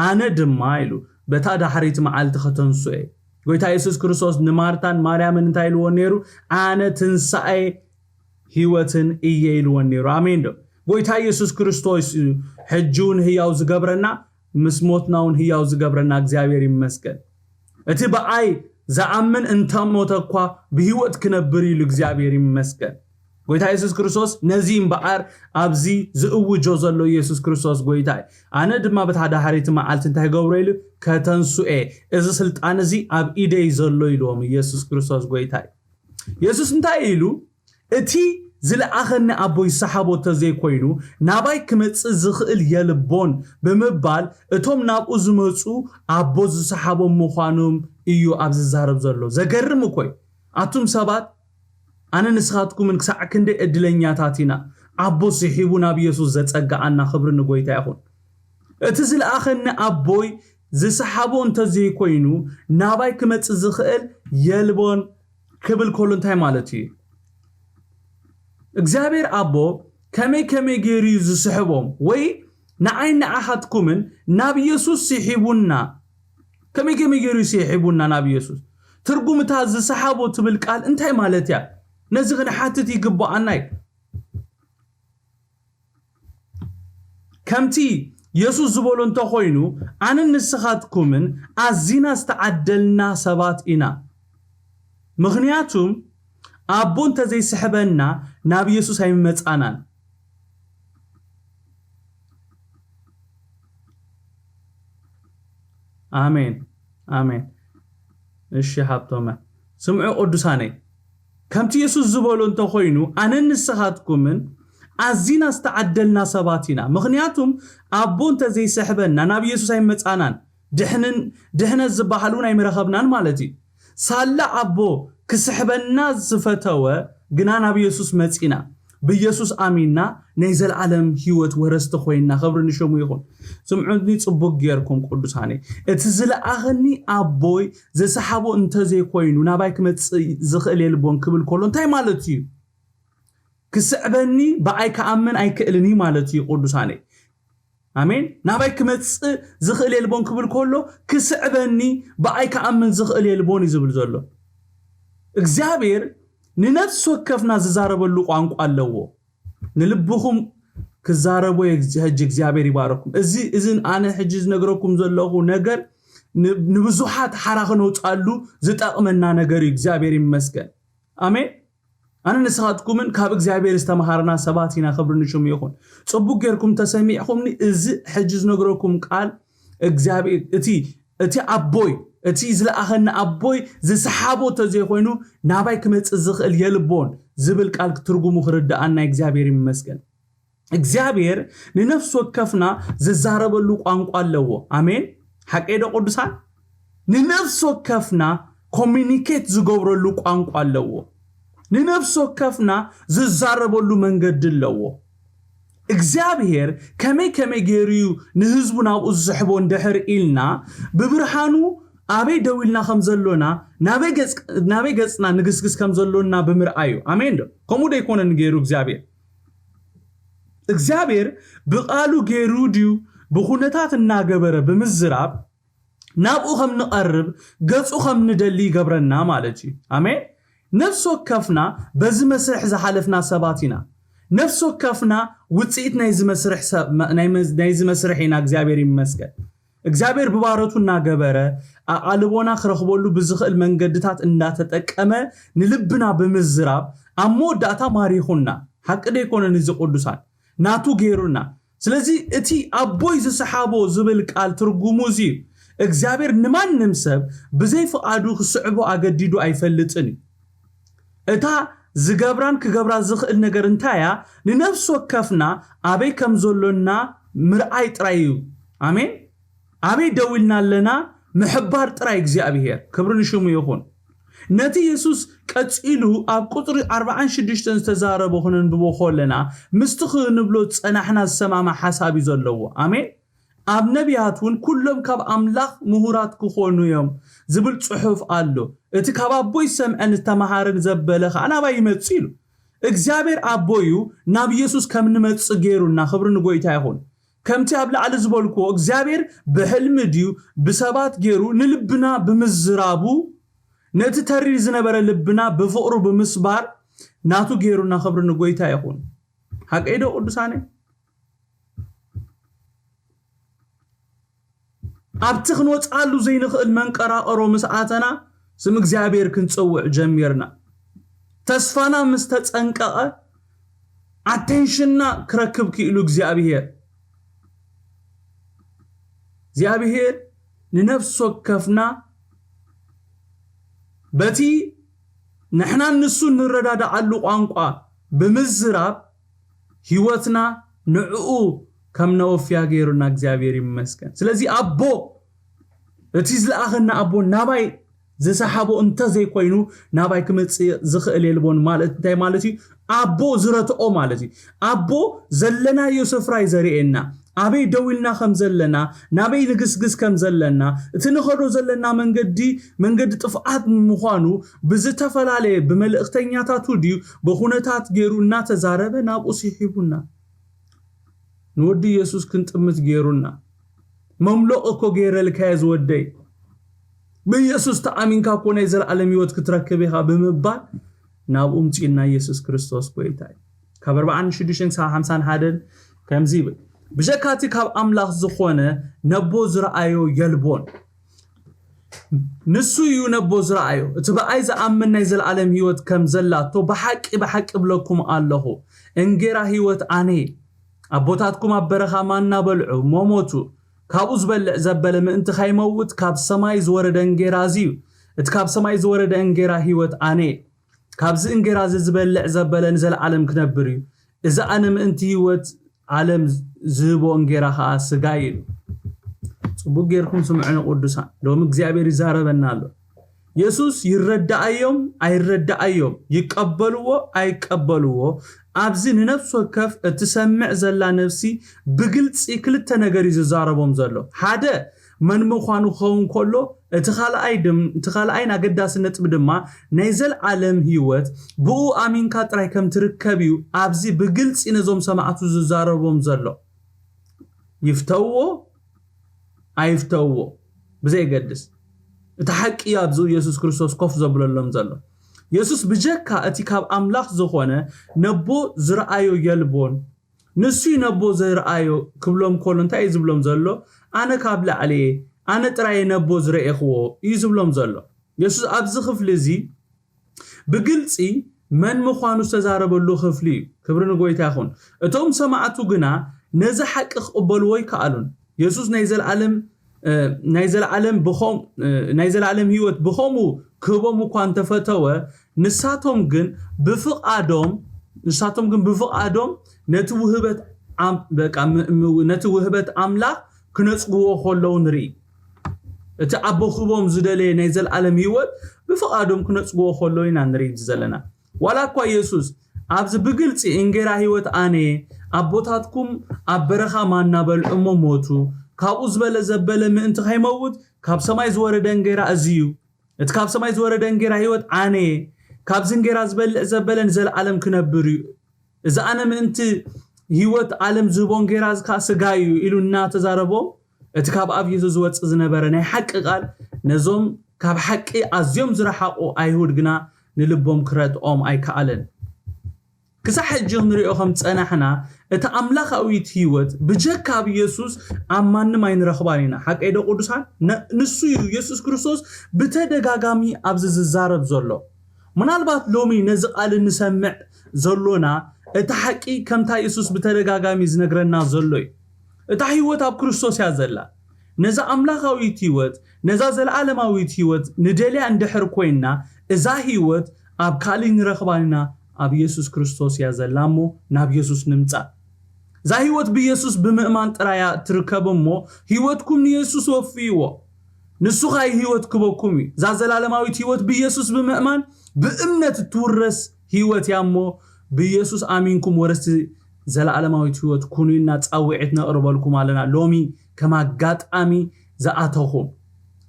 ኣነ ድማ ኢሉ በታ ዳሕሪት መዓልቲ ከተንስኦ እየ። ጎይታ የሱስ ክርስቶስ ንማርታን ማርያምን እንታይ ኢልዎን ነይሩ? ኣነ ትንሳኤ ህይወትን እየ ኢልዎን ነይሩ። ኣሜን ዶ? ጎይታ የሱስ ክርስቶስ እዩ ሕጂ እውን ህያው ዝገብረና፣ ምስ ሞትና እውን ህያው ዝገብረና እግዚኣብሔር ይመስገን። እቲ ብኣይ ዝኣምን እንተ ሞተ እኳ ብህይወት ክነብር ኢሉ እግዚኣብሔር ይመስገን። ጎይታ የሱስ ክርስቶስ ነዚ እምበኣር ኣብዚ ዝእውጆ ዘሎ ኢየሱስ ክርስቶስ ጎይታ እዩ። ኣነ ድማ በታ ዳሕሪት መዓልቲ እንታይ ገብሮ ኢሉ? ከተንስኦ እየ። እዚ ስልጣን እዚ ኣብ ኢደይ ዘሎ ኢልዎም ኢየሱስ ክርስቶስ ጎይታ እዩ። የሱስ እንታይ ኢሉ? እቲ ዝለኣኸኒ ኣቦይ ዝሰሓቦ እንተዘይኮይኑ ናባይ ክመጽእ ዝኽእል የልቦን ብምባል እቶም ናብኡ ዝመጹ ኣቦ ዝሰሓቦም ምዃኖም እዩ ኣብ ዝዛረብ ዘሎ። ዘገርም እኮ እዩ። ኣቱም ሰባት ኣነ ንስኻትኩምን ክሳዕ ክንደይ ዕድለኛታት ኢና። ኣቦ ስሒቡ ናብ ኢየሱስ ዘጸግዓና ክብሪ ንጎይታ ይኹን። እቲ ዝለኣኸኒ ኣቦይ ዝሰሓቦ እንተዘይኮይኑ ናባይ ክመጽእ ዝኽእል የልቦን ክብል ከሎ እንታይ ማለት እዩ? እግዚኣብሔር ኣቦ ከመይ ከመይ ገይሩ እዩ ዝስሕቦም? ወይ ንዓይ ንዓኻትኩምን ናብ ኢየሱስ ስሒቡና? ከመይ ከመይ ገይሩ እዩ ስሒቡና ናብ ኢየሱስ? ትርጉም እታ ዝሰሓቦ ትብል ቃል እንታይ ማለት እያ? ነዚ ክንሓትት ይግባኣና እዩ። ከምቲ የሱስ ዝበሎ እንተኾይኑ ኣነን ንስኻትኩምን ኣዚና ዝተዓደልና ሰባት ኢና። ምኽንያቱም ኣቦ እንተዘይስሕበና ናብ የሱስ ኣይምመጻናን። ኣሜን ኣሜን። እሺ ሃብቶመ ስምዑ ቅዱሳነይ፣ ከምቲ የሱስ ዝበሎ እንተኾይኑ ኣነን ንስኻትኩምን ኣዚና ዝተዓደልና ሰባት ኢና። ምኽንያቱም ኣቦ እንተዘይስሕበና ናብ የሱስ ኣይመጻናን፣ ድሕንን ድሕነት ዝበሃል እውን ኣይምረኸብናን ማለት እዩ። ሳላ ኣቦ ክስሕበና ዝፈተወ ግና ናብ የሱስ መጺና፣ ብየሱስ ኣሚንና ናይ ዘለኣለም ህይወት ወረስቲ ኮይንና። ክብሪ ንሽሙ ይኹን። ስምዑኒ ጽቡቅ ጌርኩም ቅዱሳነይ፣ እቲ ዝለኣኸኒ ኣቦይ ዝሰሓቦ እንተዘይኮይኑ ናባይ ክመጽእ ዝኽእል የልቦን ክብል ከሎ እንታይ ማለት እዩ? ክስዕበኒ ብኣይ ክኣምን ኣይክእልን እዩ ማለት እዩ ቅዱሳነይ። ኣሜን። ናባይ ክመጽእ ዝኽእል የልቦን ክብል ከሎ ክስዕበኒ ብኣይ ክኣምን ዝኽእል የልቦን እዩ ዝብል ዘሎ። እግዚኣብሔር ንነፍሲ ወከፍና ዝዛረበሉ ቋንቋ ኣለዎ። ንልብኹም ክዛረቦ ሕጂ እግዚኣብሔር ይባረኩም። እዚ እዚ ኣነ ሕጂ ዝነግረኩም ዘለኹ ነገር ንብዙሓት ሓራ ክነውፃሉ ዝጠቕመና ነገር እዩ። እግዚኣብሔር ይመስገን። ኣሜን። ኣነ ንስኻትኩምን ካብ እግዚኣብሔር ዝተምሃርና ሰባት ኢና። ክብሪ ንሽሙ ይኹን። ጽቡቅ ጌርኩም ተሰሚዕኹምኒ። እዚ ሕጂ ዝነግረኩም ቃል እግዚኣብሔር እቲ እቲ ኣቦይ እቲ ዝለኣኸኒ ኣቦይ ዝሰሓቦ ተዘይኮይኑ ናባይ ክመጽእ ዝኽእል የልቦን ዝብል ቃል ክትርጉሙ ክርድኣና እግዚኣብሔር ይመስገን። እግዚኣብሔር ንነፍሲ ወከፍና ዝዛረበሉ ቋንቋ ኣለዎ። ኣሜን። ሓቀይ ዶ ቅዱሳን? ንነፍሲ ወከፍና ኮሚኒኬት ዝገብረሉ ቋንቋ ኣለዎ። ንነፍሲ ወከፍና ዝዛረበሉ መንገዲ ኣለዎ። እግዚኣብሔር ከመይ ከመይ ገይሩ እዩ ንህዝቡ ናብኡ ዝስሕቦ እንድሕር ኢልና፣ ብብርሃኑ ኣበይ ደው ኢልና ከም ዘሎና፣ ናበይ ገጽ-፣ ናበይ ገጽና ንግስግስ ከም ዘሎና ብምርኣዩ። ኣሜን ዶ? ከምኡ ዶ ኣይኮነን ገይሩ እግዚኣብሔር? እግዚኣብሔር ብቓሉ ገይሩ ድዩ ብኹነታት እናገበረ ብምዝራብ ናብኡ ከም ንቐርብ ገጹ ከም ንደሊ ይገብረና ማለት እዩ። ኣሜን። ነፍሲ ወከፍና በዚ መስርሕ ዝሓለፍና ሰባት ኢና። ነፍሲ ወከፍና ውፅኢት ናይዚ መስርሕ ሰብ-፣ ናይ መዝ-፣ ናይዚ መስርሕ ኢና። እግዚኣብሔር ይመስገን። እግዚኣብሔር ብባረቱ እናገበረ ኣቓልቦና ክረኽበሉ ብዝኽእል መንገድታት እንዳተጠቀመ ንልብና ብምዝራብ ኣብ መወዳእታ ማሪኹና። ሓቂ ዶ ኣይኮነን? እዚ ቅዱሳን ናቱ ገይሩና። ስለዚ እቲ ኣቦይ ዝሰሓቦ ዝብል ቃል ትርጉሙ እዚ እዩ። እግዚኣብሔር ንማንም ሰብ ብዘይ ፍቓዱ ክስዕቦ ኣገዲዱ ኣይፈልጥን እዩ። እታ ዝገብራን ክገብራ ዝኽእል ነገር እንታይ እያ? ንነፍሲ ወከፍና ኣበይ ከም ዘሎና ምርኣይ ጥራይ እዩ። ኣሜን። ኣበይ ደው ኢልና ኣለና ምሕባር ጥራይ እግዚኣብሔር። ክብሪ ንሽሙ ይኹን። ነቲ የሱስ ቀጺሉ ኣብ ቁጽሪ ኣርባዓን ሽዱሽተን ዝተዛረቦ ክነንብቦ ከለና፣ ምስቲ ክንብሎ ዝጸናሕና ዝሰማማዕ ሓሳብ እዩ ዘለዎ። ኣሜን። ኣብ ነቢያት እውን ኩሎም ካብ ኣምላኽ ምሁራት ክኾኑ እዮም ዝብል ጽሑፍ ኣሎ። እቲ ካብ ኣቦይ ዝሰምዐን ዝተማሃረን ዘበለ ኸኣ ናባይ ይመጽእ ኢሉ። እግዚኣብሔር ኣቦዩ ናብ ኢየሱስ ከም ንመጽእ ገይሩና። ክብሪ ንጎይታ ይኹን። ከምቲ ኣብ ላዕሊ ዝበልክዎ እግዚኣብሔር ብሕልሚ ድዩ ብሰባት ገይሩ ንልብና ብምዝራቡ ነቲ ተሪር ዝነበረ ልብና ብፍቕሩ ብምስባር ናቱ ገይሩና። ክብሪ ንጎይታ ይኹን። ሓቀይ ዶ ቅዱሳነይ? ኣብቲ ክንወፅኣሉ ዘይንኽእል መንቀራቐሮ ምስ ኣተና ስም እግዚኣብሔር ክንፅውዕ ጀሚርና። ተስፋና ምስ ተፀንቀቐ ኣቴንሽንና ክረክብ ክኢሉ እግዚኣብሔር። እግዚኣብሔር ንነፍሲ ወከፍና በቲ ንሕናን ንሱ ንረዳድኣሉ ቋንቋ ብምዝራብ ህይወትና ንዕኡ ከም ነወፍያ ገይሩና እግዚኣብሔር ይመስገን። ስለዚ ኣቦ፣ እቲ ዝለኣኸና ኣቦ ናባይ ዝሰሓቦ እንተዘይኮይኑ ናባይ ክመጽእ ዝኽእል የልቦን ማለት እንታይ ማለት እዩ? ኣቦ ዝረትኦ ማለት እዩ። ኣቦ ዘለናዮ ስፍራ እዩ ዘርእየና። ኣበይ ደው ኢልና ከም ዘለና፣ ናበይ ንግስግስ ከም ዘለና፣ እቲ ንኸዶ ዘለና መንገዲ፣ መንገዲ ጥፍኣት ምዃኑ ብዝተፈላለየ ብመልእኽተኛታቱ ድዩ ብኹነታት ገይሩ እናተዛረበ ናብኡ ስሒቡና። ንወዲ ኢየሱስ ክንጥምት ገይሩና። መምሎቕ እኮ ገይረልካዮ ዝወደይ። ብኢየሱስ ተኣሚንካ እኮ ናይ ዘለዓለም ህይወት ክትረክብ ኢኻ ብምባል ናብኡ ምጺኡና ኢየሱስ ክርስቶስ ጎይታ እዩ። ካብ ኣርባዓን ሽዱሽተን ክሳብ ሓምሳን ሓደን ከምዚ ይብል፣ ብጀካ እቲ ካብ ኣምላኽ ዝኾነ ነቦ ዝረኣዮ የልቦን። ንሱ እዩ ነቦ ዝረኣዮ። እቲ ብኣይ ዝኣምን ናይ ዘለዓለም ህይወት ከም ዘላቶ ብሓቂ ብሓቂ እብለኩም ኣለኹ፣ እንጌራ ህይወት ኣነ እየ። ኣቦታትኩም ኣብ በረኻ ማና በልዑ እሞ ሞቱ። ካብኡ ዝበልዕ ዘበለ ምእንቲ ካይመውት ካብ ሰማይ ዝወረደ እንጌራ እዚ እዩ። እቲ ካብ ሰማይ ዝወረደ እንጌራ ህይወት ኣነ እየ። ካብዚ እንጌራ እዚ ዝበልዕ ዘበለ ንዘለዓለም ክነብር እዩ። እዚ ኣነ ምእንቲ ህይወት ዓለም ዝህቦ እንጌራ ኸኣ ስጋይ እዩ። ጽቡቅ ጌርኩም ስምዑ ንቅዱሳን። ሎሚ እግዚኣብሔር ይዛረበና ኣሎ። የሱስ ይረዳኣዮም ኣይረዳኣዮም፣ ይቀበልዎ ኣይቀበልዎ፣ ኣብዚ ንነፍሲ ወከፍ እትሰምዕ ዘላ ነፍሲ ብግልጺ ክልተ ነገር እዩ ዝዛረቦም ዘሎ። ሓደ መን ምዃኑ ክኸውን ከሎ፣ እቲ ካልኣይ ድም-፣ እቲ ካልኣይን ኣገዳሲ ነጥቢ ድማ ናይ ዘልዓለም ህይወት ብኡ ኣሚንካ ጥራይ ከም ትርከብ እዩ ኣብዚ ብግልጺ ነዞም ሰማዕቱ ዝዛረቦም ዘሎ። ይፍተውዎ ኣይፍተውዎ ብዘይገድስ፣ እቲ ሓቂ እዩ ኣብዚ ኢየሱስ ክርስቶስ ኮፍ ዘብለሎም ዘሎ። የሱስ ብጀካ እቲ ካብ ኣምላኽ ዝኾነ ነቦ ዝረኣዮ የልቦን። ንሱ እዩ ነቦ ዘይረኣዮ ክብሎም ከሎ እንታይ እዩ ዝብሎም ዘሎ? ኣነ ካብ ላዕሊ እየ፣ ኣነ ጥራይ እየ ነቦ ዝረኤኽዎ እዩ ዝብሎም ዘሎ። የሱስ ኣብዚ ክፍሊ እዚ ብግልጺ መን ምዃኑ ዝተዛረበሉ ክፍሊ እዩ። ክብሪ ንጎይታ ይኹን። እቶም ሰማዕቱ ግና ነዚ ሓቂ ክቕበልዎ ኣይከኣሉን። የሱስ ናይ ዘለዓለም፣ እ፣ ናይ ዘለዓለም ብኸም-፣ እ፣ ናይ ዘለዓለም ህይወት ብኸምኡ ክህቦም እኳ እንተፈተወ፣ ንሳቶም ግን ብፍቓዶም፣ ንሳቶም ግን ብፍቓዶም ነቲ ውህበት ኣም-፣ በቃ፣ ም-፣ ም-፣ ነቲ ውህበት ኣምላኽ ክነጽግዎ ከለዉ ንርኢ። እቲ ኣቦ ክህቦም ዝደለየ ናይ ዘለዓለም ህይወት ብፍቓዶም ክነጽግዎ ከለዉ ኢና ንርኢ ዘለና። ዋላ እኳ የሱስ ኣብዚ ብግልጺ እንጌራ ህይወት ኣነ እየ፣ ኣቦታትኩም ኣብ በረኻ ማና በልዑ እሞ ሞቱ። ካብኡ ዝበለ ዘበለ ምእንቲ ከይመውት ካብ ሰማይ ዝወረደ እንጌራ እዚ እዩ። እቲ ካብ ሰማይ ዝወረደ እንጌራ ህይወት ኣነ እየ። ካብዚ እንጌራ ዝበልዕ ዘበለ ንዘለኣለም ክነብር እዩ። እዚ ኣነ ምእንቲ ህይወት ዓለም ዝህቦ እንጌራ እዚ ከኣ ስጋ እዩ ኢሉ እናተዛረቦም፣ እቲ ካብ ኣብ ኢየሱስ ዝወጽእ ዝነበረ ናይ ሓቂ ቃል ነዞም ካብ ሓቂ ኣዝዮም ዝረሓቑ ኣይሁድ ግና ንልቦም ክረድኦም ኣይከኣለን። ክሳብ ሕጂ ክንሪኦ ከም ጸናሕና፣ እታ ኣምላኻዊት ህይወት ብጀካ ኣብ ኢየሱስ ኣብ ማንም ኣይንረኽባን ኢና። ሓቀይ ዶ ቅዱሳን? ነ-፣ ንሱ እዩ ኢየሱስ ክርስቶስ ብተደጋጋሚ ኣብዚ ዝዛረብ ዘሎ። ምናልባት ሎሚ ነዚ ቃል እንሰምዕ ዘሎና፣ እታ ሓቂ ከምታ ኢየሱስ ብተደጋጋሚ ዝነግረና ዘሎ እዩ። እታ ህይወት ኣብ ክርስቶስ እያ ዘላ። ነዛ ኣምላኻዊት ህይወት፣ ነዛ ዘለኣለማዊት ህይወት ንደልያ እንድሕር ኮይንና፣ እዛ ህይወት ኣብ ካልእ ንረኽባን ኢና፣ ኣብ ኢየሱስ ክርስቶስ እያ ዘላ እሞ ናብ ኢየሱስ ንምጻእ። እዛ ህይወት ብኢየሱስ ብምእማን ጥራይ እያ እትርከብ እሞ፣ ህይወትኩም ንኢየሱስ ወፍይዎ። ንሱ ኸኣ ህይወት ክበኩም እዩ። እዛ ዘላለማዊት ህይወት ብኢየሱስ ብምእማን ብእምነት እትውረስ ህይወት እያ እሞ፣ ብኢየሱስ ኣሚንኩም ወረስቲ ዘለኣለማዊት ህይወት ኩኑ ኢልና ጻውዒት ነቕርበልኩም ኣለና። ሎሚ ከም ኣጋጣሚ ዝኣተኹም፣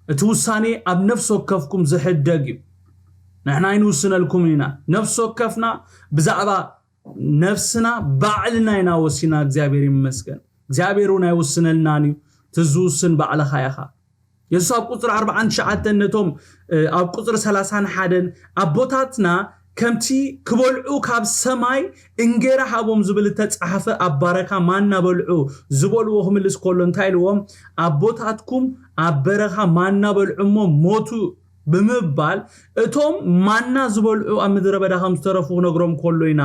እቲ ውሳኔ ኣብ ነፍሲ ወከፍኩም ዝሕደግ እዩ። ንሕና ኣይንውስነልኩምን ኢና። ነፍሲ ወከፍና ብዛዕባ ነፍስና ባዕልና ኢና ወሲና፣ እግዚኣብሔር ይመስገን። እግዚኣብሔር እውን ኣይውስነልናን እዩ። እቲ ዝውስን ባዕልኻ ኢኻ። የሱስ ኣብ ቁጽሪ ኣርባዓን ትሽዓተን ነቶም፣ እ፣ ኣብ ቁጽሪ ሰላሳን ሓደን ኣቦታትና ከምቲ ክበልዑ ካብ ሰማይ እንጌራ ሃቦም ዝብል እተጻሕፈ ኣብ ባረካ ማና በልዑ ዝበልዎ ክምልስ ከሎ እንታይ ኢልዎም? ኣቦታትኩም ኣብ በረኻ ማና በልዑ እሞ ሞቱ ብምባል እቶም ማና ዝበልዑ ኣብ ምድረ በዳ ከም ዝተረፉ ክነግሮም ከሎ ኢና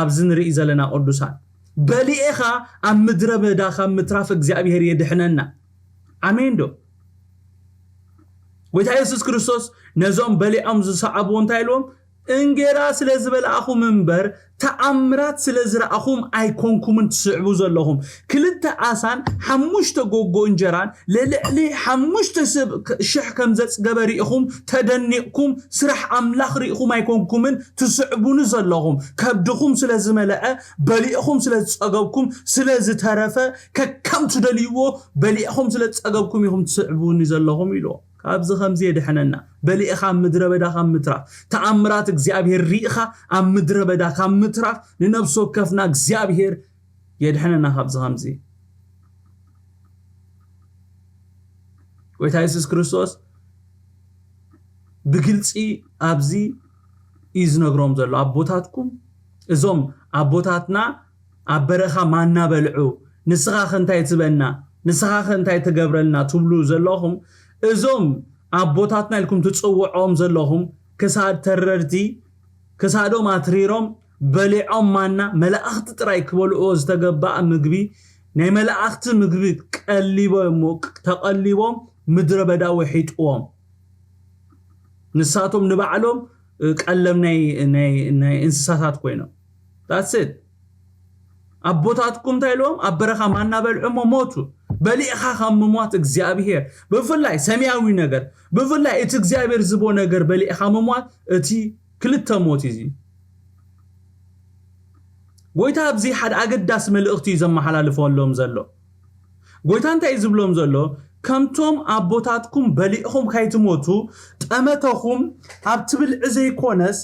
ኣብዚ ንርኢ ዘለና ቅዱሳን። በሊዕኻ ኣብ ምድረ በዳ ካብ ምትራፍ እግዚኣብሔር የድሕነና። ኣሜን ዶ? ጎይታ የሱስ ክርስቶስ ነዞም በሊዖም ዝሰዓብዎ እንታይ ኢልዎም? እንጌራ ስለ ዝበልኣኹም እምበር ተኣምራት ስለ ዝረኣኹም ኣይኮንኩምን ትስዕቡ ዘለኹም። ክልተ ዓሳን ሓሙሽተ ጎጎ እንጀራን ልዕሊ ሓሙሽተ ሰብ ክ-፣ ሽሕ ከም ዘጽገበ ርኢኹም ተደኒቕኩም፣ ስራሕ ኣምላኽ ርኢኹም ኣይኮንኩምን ትስዕቡኒ ዘለኹም። ከብድኹም ስለ ዝመልዐ፣ በሊዕኹም ስለ ዝጸገብኩም፣ ስለ ዝተረፈ፣ ከከም ትደልይዎ በሊዕኹም ስለ ዝጸገብኩም ኢኹም ትስዕቡኒ ዘለኹም ኢልዎ። ካብዚ ከምዚ የድሕነና። በሊዕኻ ኣብ ምድረ በዳ ካብ ምትራፍ፣ ተኣምራት እግዚኣብሔር ርኢኻ ኣብ ምድረ በዳ ካብ ምትራፍ፣ ንነፍሲ ወከፍና እግዚኣብሔር የድሕነና ካብዚ ከምዚ። ጎይታ የሱስ ክርስቶስ ብግልጺ ኣብዚ እዩ ዝነግሮም ዘሎ። ኣቦታትኩም፣ እዞም ኣቦታትና ኣብ በረኻ ማና በልዑ፣ ንስኻ ኸ እንታይ ትበና? ንስኻ ኸ እንታይ ትገብረልና? ትብሉ ዘለኹም፣ እዞም ኣቦታትና ኢልኩም ትጽውዖም ዘለኹም ክሳድ ተረርቲ፣ ክሳዶም ኣትሪሮም በሊዖም ማና፣ መላእኽቲ ጥራይ ክበልዕዎ ዝተገባእ ምግቢ፣ ናይ መላእኽቲ ምግቢ ቀሊቦም፣ ተቐሊቦም ምድረ በዳ ውሒጥዎም። ንሳቶም ንባዕሎም፣ እ፣ ቀለም ናይ፣ ናይ፣ ናይ እንስሳታት ኮይኖም። That's it። ኣቦታትኩም እንታይ ኢልዎም? ኣብ በረኻ ማና በልዑ እሞ ሞቱ። በሊዕኻ ካብ ምሟት እግዚኣብሔር፣ ብፍላይ ሰማያዊ ነገር፣ ብፍላይ እቲ እግዚኣብሔር ዝቦ ነገር በሊዕኻ ምሟት፣ እቲ ክልተ ሞት እዩ። ጎይታ ኣብዚ ሓደ ኣገዳሲ መልእኽቲ እዩ ዘመሓላልፈሎም ዘሎ። ጎይታ እንታይ እዩ ዝብሎም ዘሎ? ከምቶም ኣቦታትኩም በሊዕኹም ካይትሞቱ፣ ጠመተኹም ኣብቲ ብልዒ ዘይኮነስ፣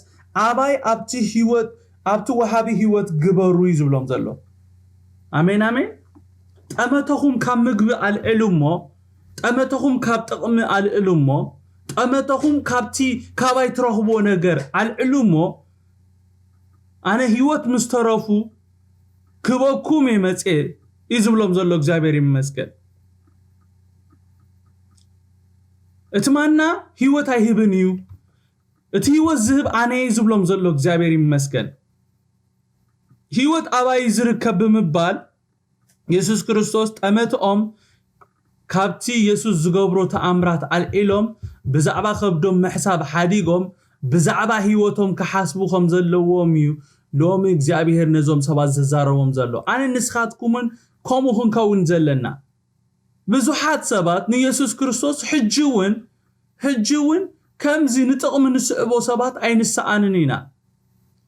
ኣባይ ኣብቲ ህይወት፣ ኣብቲ ወሃቢ ህይወት ግበሩ እዩ ዝብሎም ዘሎ። ኣሜን፣ ኣሜን። ጠመተኹም ካብ ምግቢ ኣልዕሉ እሞ፣ ጠመተኹም ካብ ጥቕሚ ኣልዕሉ እሞ፣ ጠመተኹም ካብቲ ካባይ ትረኽብዎ ነገር ኣልዕሉ እሞ፣ ኣነ ህይወት ምስ ተረፉ ክበኩም እየ መጽየ እዩ ዝብሎም ዘሎ። እግዚኣብሔር ይመስገን። እቲ ማና ህይወት ኣይህብን እዩ፣ እቲ ህይወት ዝህብ ኣነ እየ ዝብሎም ዘሎ። እግዚኣብሔር ይመስገን። ህይወት ኣባይ ዝርከብ ብምባል የሱስ ክርስቶስ ጠመትኦም ካብቲ የሱስ ዝገብሮ ተኣምራት ኣልዒሎም ብዛዕባ ከብዶም ምሕሳብ ሓዲጎም ብዛዕባ ህይወቶም ክሓስቡ ከም ዘለዎም እዩ ሎሚ እግዚኣብሔር ነዞም ሰባት ዘዛረቦም ዘሎ። ኣነ ንስኻትኩምን ከምኡ ክንከውን ዘለና። ብዙሓት ሰባት ንየሱስ ክርስቶስ ሕጂ እውን፣ ሕጂ እውን ከምዚ ንጥቕሚ ንስዕቦ ሰባት ኣይንሰኣንን ኢና።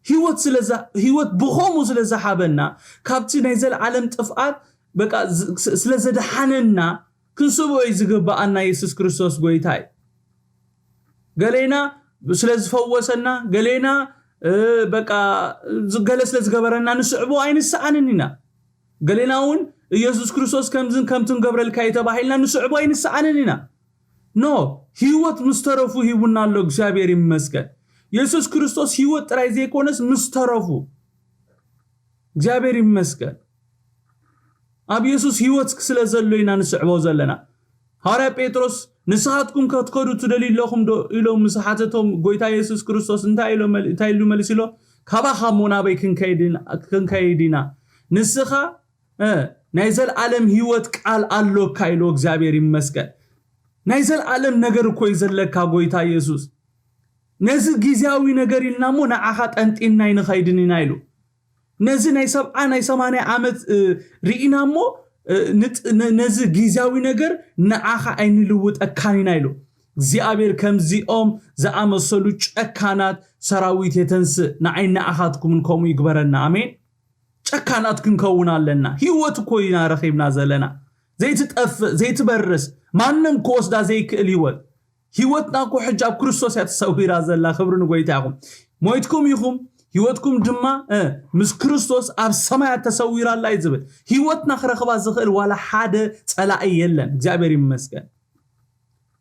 ህይወት ብኸምኡ ስለ ዝሃበና፣ ካብቲ ናይ ዘለዓለም ጥፍኣት በቃ ስለ ዘድሓነና ክንስብኦ እዩ ዝግብኣና። የሱስ ክርስቶስ ጎይታ እዩ። ገሌና ስለ ዝፈወሰና፣ ገሌና በቃ ገለ ስለ ዝገበረና ንስዕቦ ኣይንሰኣንን ኢና። ገሌና እውን ኢየሱስ ክርስቶስ ከምዝን ከምትን ገብረልካ እዩ ተባሂልና ንስዕቦ ኣይንሰኣንን ኢና። ኖ፣ ህይወት ምስ ተረፉ ሂቡና ኣሎ። እግዚኣብሔር ይመስገን። የሱስ ክርስቶስ ህይወት ጥራይ ዘይኮነስ ምስ ተረፉ፣ እግዚኣብሔር ይመስገን። ኣብ የሱስ ህይወት ስለ ዘሎ ኢና ንስዕቦ ዘለና። ሃዋርያ ጴጥሮስ ንስኻትኩም ከትከዱ ትደልዩ ኣለኹም ዶ ኢሎም ምስ ሓተቶም፣ ጎይታ የሱስ ክርስቶስ እንታይ ኢሉ መልሲሎ? ካባኻ እሞ ናበይ ክንከይድ ኢና? ንስኻ ናይ ዘለዓለም ህይወት ቃል ኣሎካ ኢሉ። እግዚኣብሔር ይመስገን። ናይ ዘለዓለም ነገር እኮ እዩ ዘለካ ጎይታ የሱስ። ነዚ ግዜያዊ ነገር ኢልና እሞ ንዓኻ ጠንጢንና ኣይንኸይድን ኢና ኢሉ። ነዚ ናይ ሰብዓ ናይ ሰማንያ ዓመት ርኢና እሞ ነዚ ግዜያዊ ነገር ንዓኻ ኣይንልውጠካን ኢና ኢሉ። እግዚኣብሔር ከምዚኦም ዝኣመሰሉ ጨካናት ሰራዊት የተንስእ፣ ንዓይ ንዓኻትኩምን ከምኡ ይግበረና። ኣሜን። ጨካናት ክንከውን ኣለና። ህይወት እኮ ኢና ረኺብና ዘለና፣ ዘይትጠፍእ ዘይትበርስ፣ ማንም ክወስዳ ዘይክእል ህይወት። ህይወትና እኮ ሕጂ ኣብ ክርስቶስ እያ ተሰዊራ ዘላ። ክብሪ ንጎይታ ይኹን። ሞይትኩም ኢኹም፣ ህይወትኩም ድማ ምስ ክርስቶስ ኣብ ሰማያት ተሰዊራ ኣላ እዩ ዝብል። ህይወትና ክረኽባ ዝኽእል ዋላ ሓደ ጸላኢ የለን። እግዚኣብሔር ይመስገን።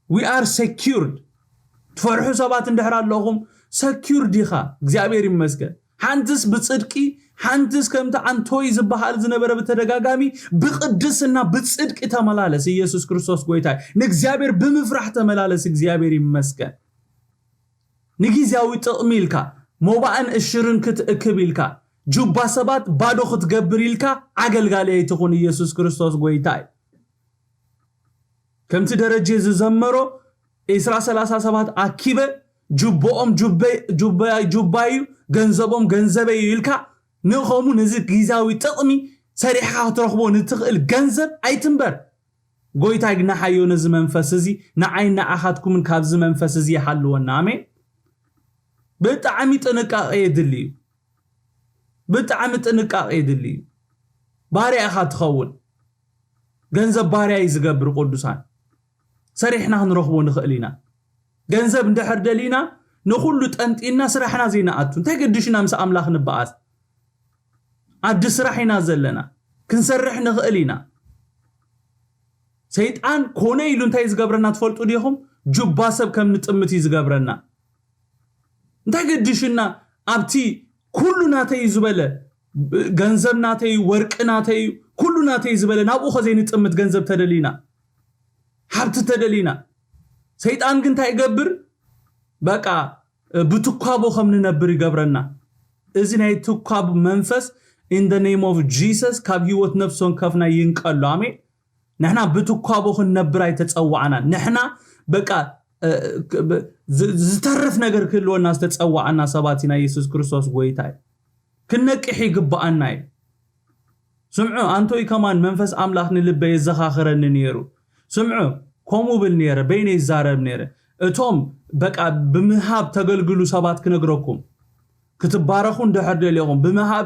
We are secured። ትፈርሑ ሰባት እንድሕር ኣለኹም፣ ሰኪውርድ ኢኻ። እግዚኣብሔር ይመስገን። ሓንትስ ብጽድቂ፣ ሓንትስ ከምቲ ኣንቶይ ዝበሃል ዝነበረ ብተደጋጋሚ ብቕድስና ብጽድቂ ተመላለስ። ኢየሱስ ክርስቶስ ጎይታ እዩ። ንእግዚኣብሔር ብምፍራሕ ተመላለስ። እግዚኣብሔር ይመስገን። ንጊዜያዊ ጥቕሚ ኢልካ፣ ሞባእን እሽርን ክትእክብ ኢልካ፣ ጁባ ሰባት ባዶ ክትገብር ኢልካ ኣገልጋሊ ኣይትኹን። ኢየሱስ ክርስቶስ ጎይታ እዩ። ከምቲ ደረጀ ዝዘመሮ፣ ዒስራ ሰላሳ ሰባት ኣኪበ፣ ጁቦኦም ጁባይ እዩ፣ ገንዘቦም ገንዘበይ እዩ ኢልካ፣ ንኸሙ ነዚ ግዜያዊ ጥቕሚ ሰሪሕኻ ክትረኽቦ ንትኽእል ገንዘብ ኣይትንበር። ጎይታ ይግናሓዮ ነዚ መንፈስ እዚ፣ ንዓይ ንዓኻትኩምን ካብዚ መንፈስ እዚ ይሓልወና። ኣሜን። ብጣዕሚ ጥንቃቄ የድሊ እዩ። ብጣዕሚ ጥንቃቄ የድሊ እዩ። ባርያ ኢኻ ትኸውን። ገንዘብ ባርያ እዩ ዝገብር። ቅዱሳን፣ ሰሪሕና ክንረኽቦ ንኽእል ኢና። ገንዘብ እንድሕር ደሊና ንኹሉ ጠንጢና ስራሕና ዘይንኣቱ፣ እንታይ ገድሽና ምስ ኣምላኽ ንበኣስ? ዓዲ ስራሕ ኢና ዘለና፣ ክንሰርሕ ንኽእል ኢና። ሰይጣን ኮነ ኢሉ እንታይ ዝገብረና ትፈልጡ ዲኹም? ጁባ ሰብ ከም ንጥምት እዩ ዝገብረና። እንታይ ገድሽና ኣብቲ ኩሉ ናተይ እዩ ዝበለ፣ ገንዘብ ናተይ እዩ፣ ወርቂ ናተይ እዩ፣ ኩሉ ናተይ እዩ ዝበለ፣ ናብኡ ኸ ዘይንጥምት? ገንዘብ ተደሊና፣ ሃብቲ ተደሊና፣ ሰይጣን ግን እንታይ ይገብር? በቃ ብትኳቦ ከም ንነብር ይገብረና። እዚ ናይ ትኳብ መንፈስ in the name of Jesus ካብ ህይወት ነፍሲ ወከፍና ይንቀሎ። ኣሜን። ንሕና ብትኳቦ ክንነብር ኣይተጸዋዕናን። ንሕና በቃ ዝተርፍ ነገር ክህልወና ዝተጸዋዕና ሰባት ኢና። ኢየሱስ ክርስቶስ ጎይታ እዩ። ክንነቅሕ ይግብኣና እዩ። ስምዑ፣ ኣንቶይ ከማን መንፈስ ኣምላኽ ንልበይ የዘኻኽረኒ ነይሩ። ስምዑ፣ ከምኡ ብል ነይረ፣ በይነ ይዛረብ ነይረ። እቶም በቃ ብምሃብ ተገልግሉ ሰባት ክነግረኩም፣ ክትባረኹ እንድሕር ደሊኹም፣ ብምሃብ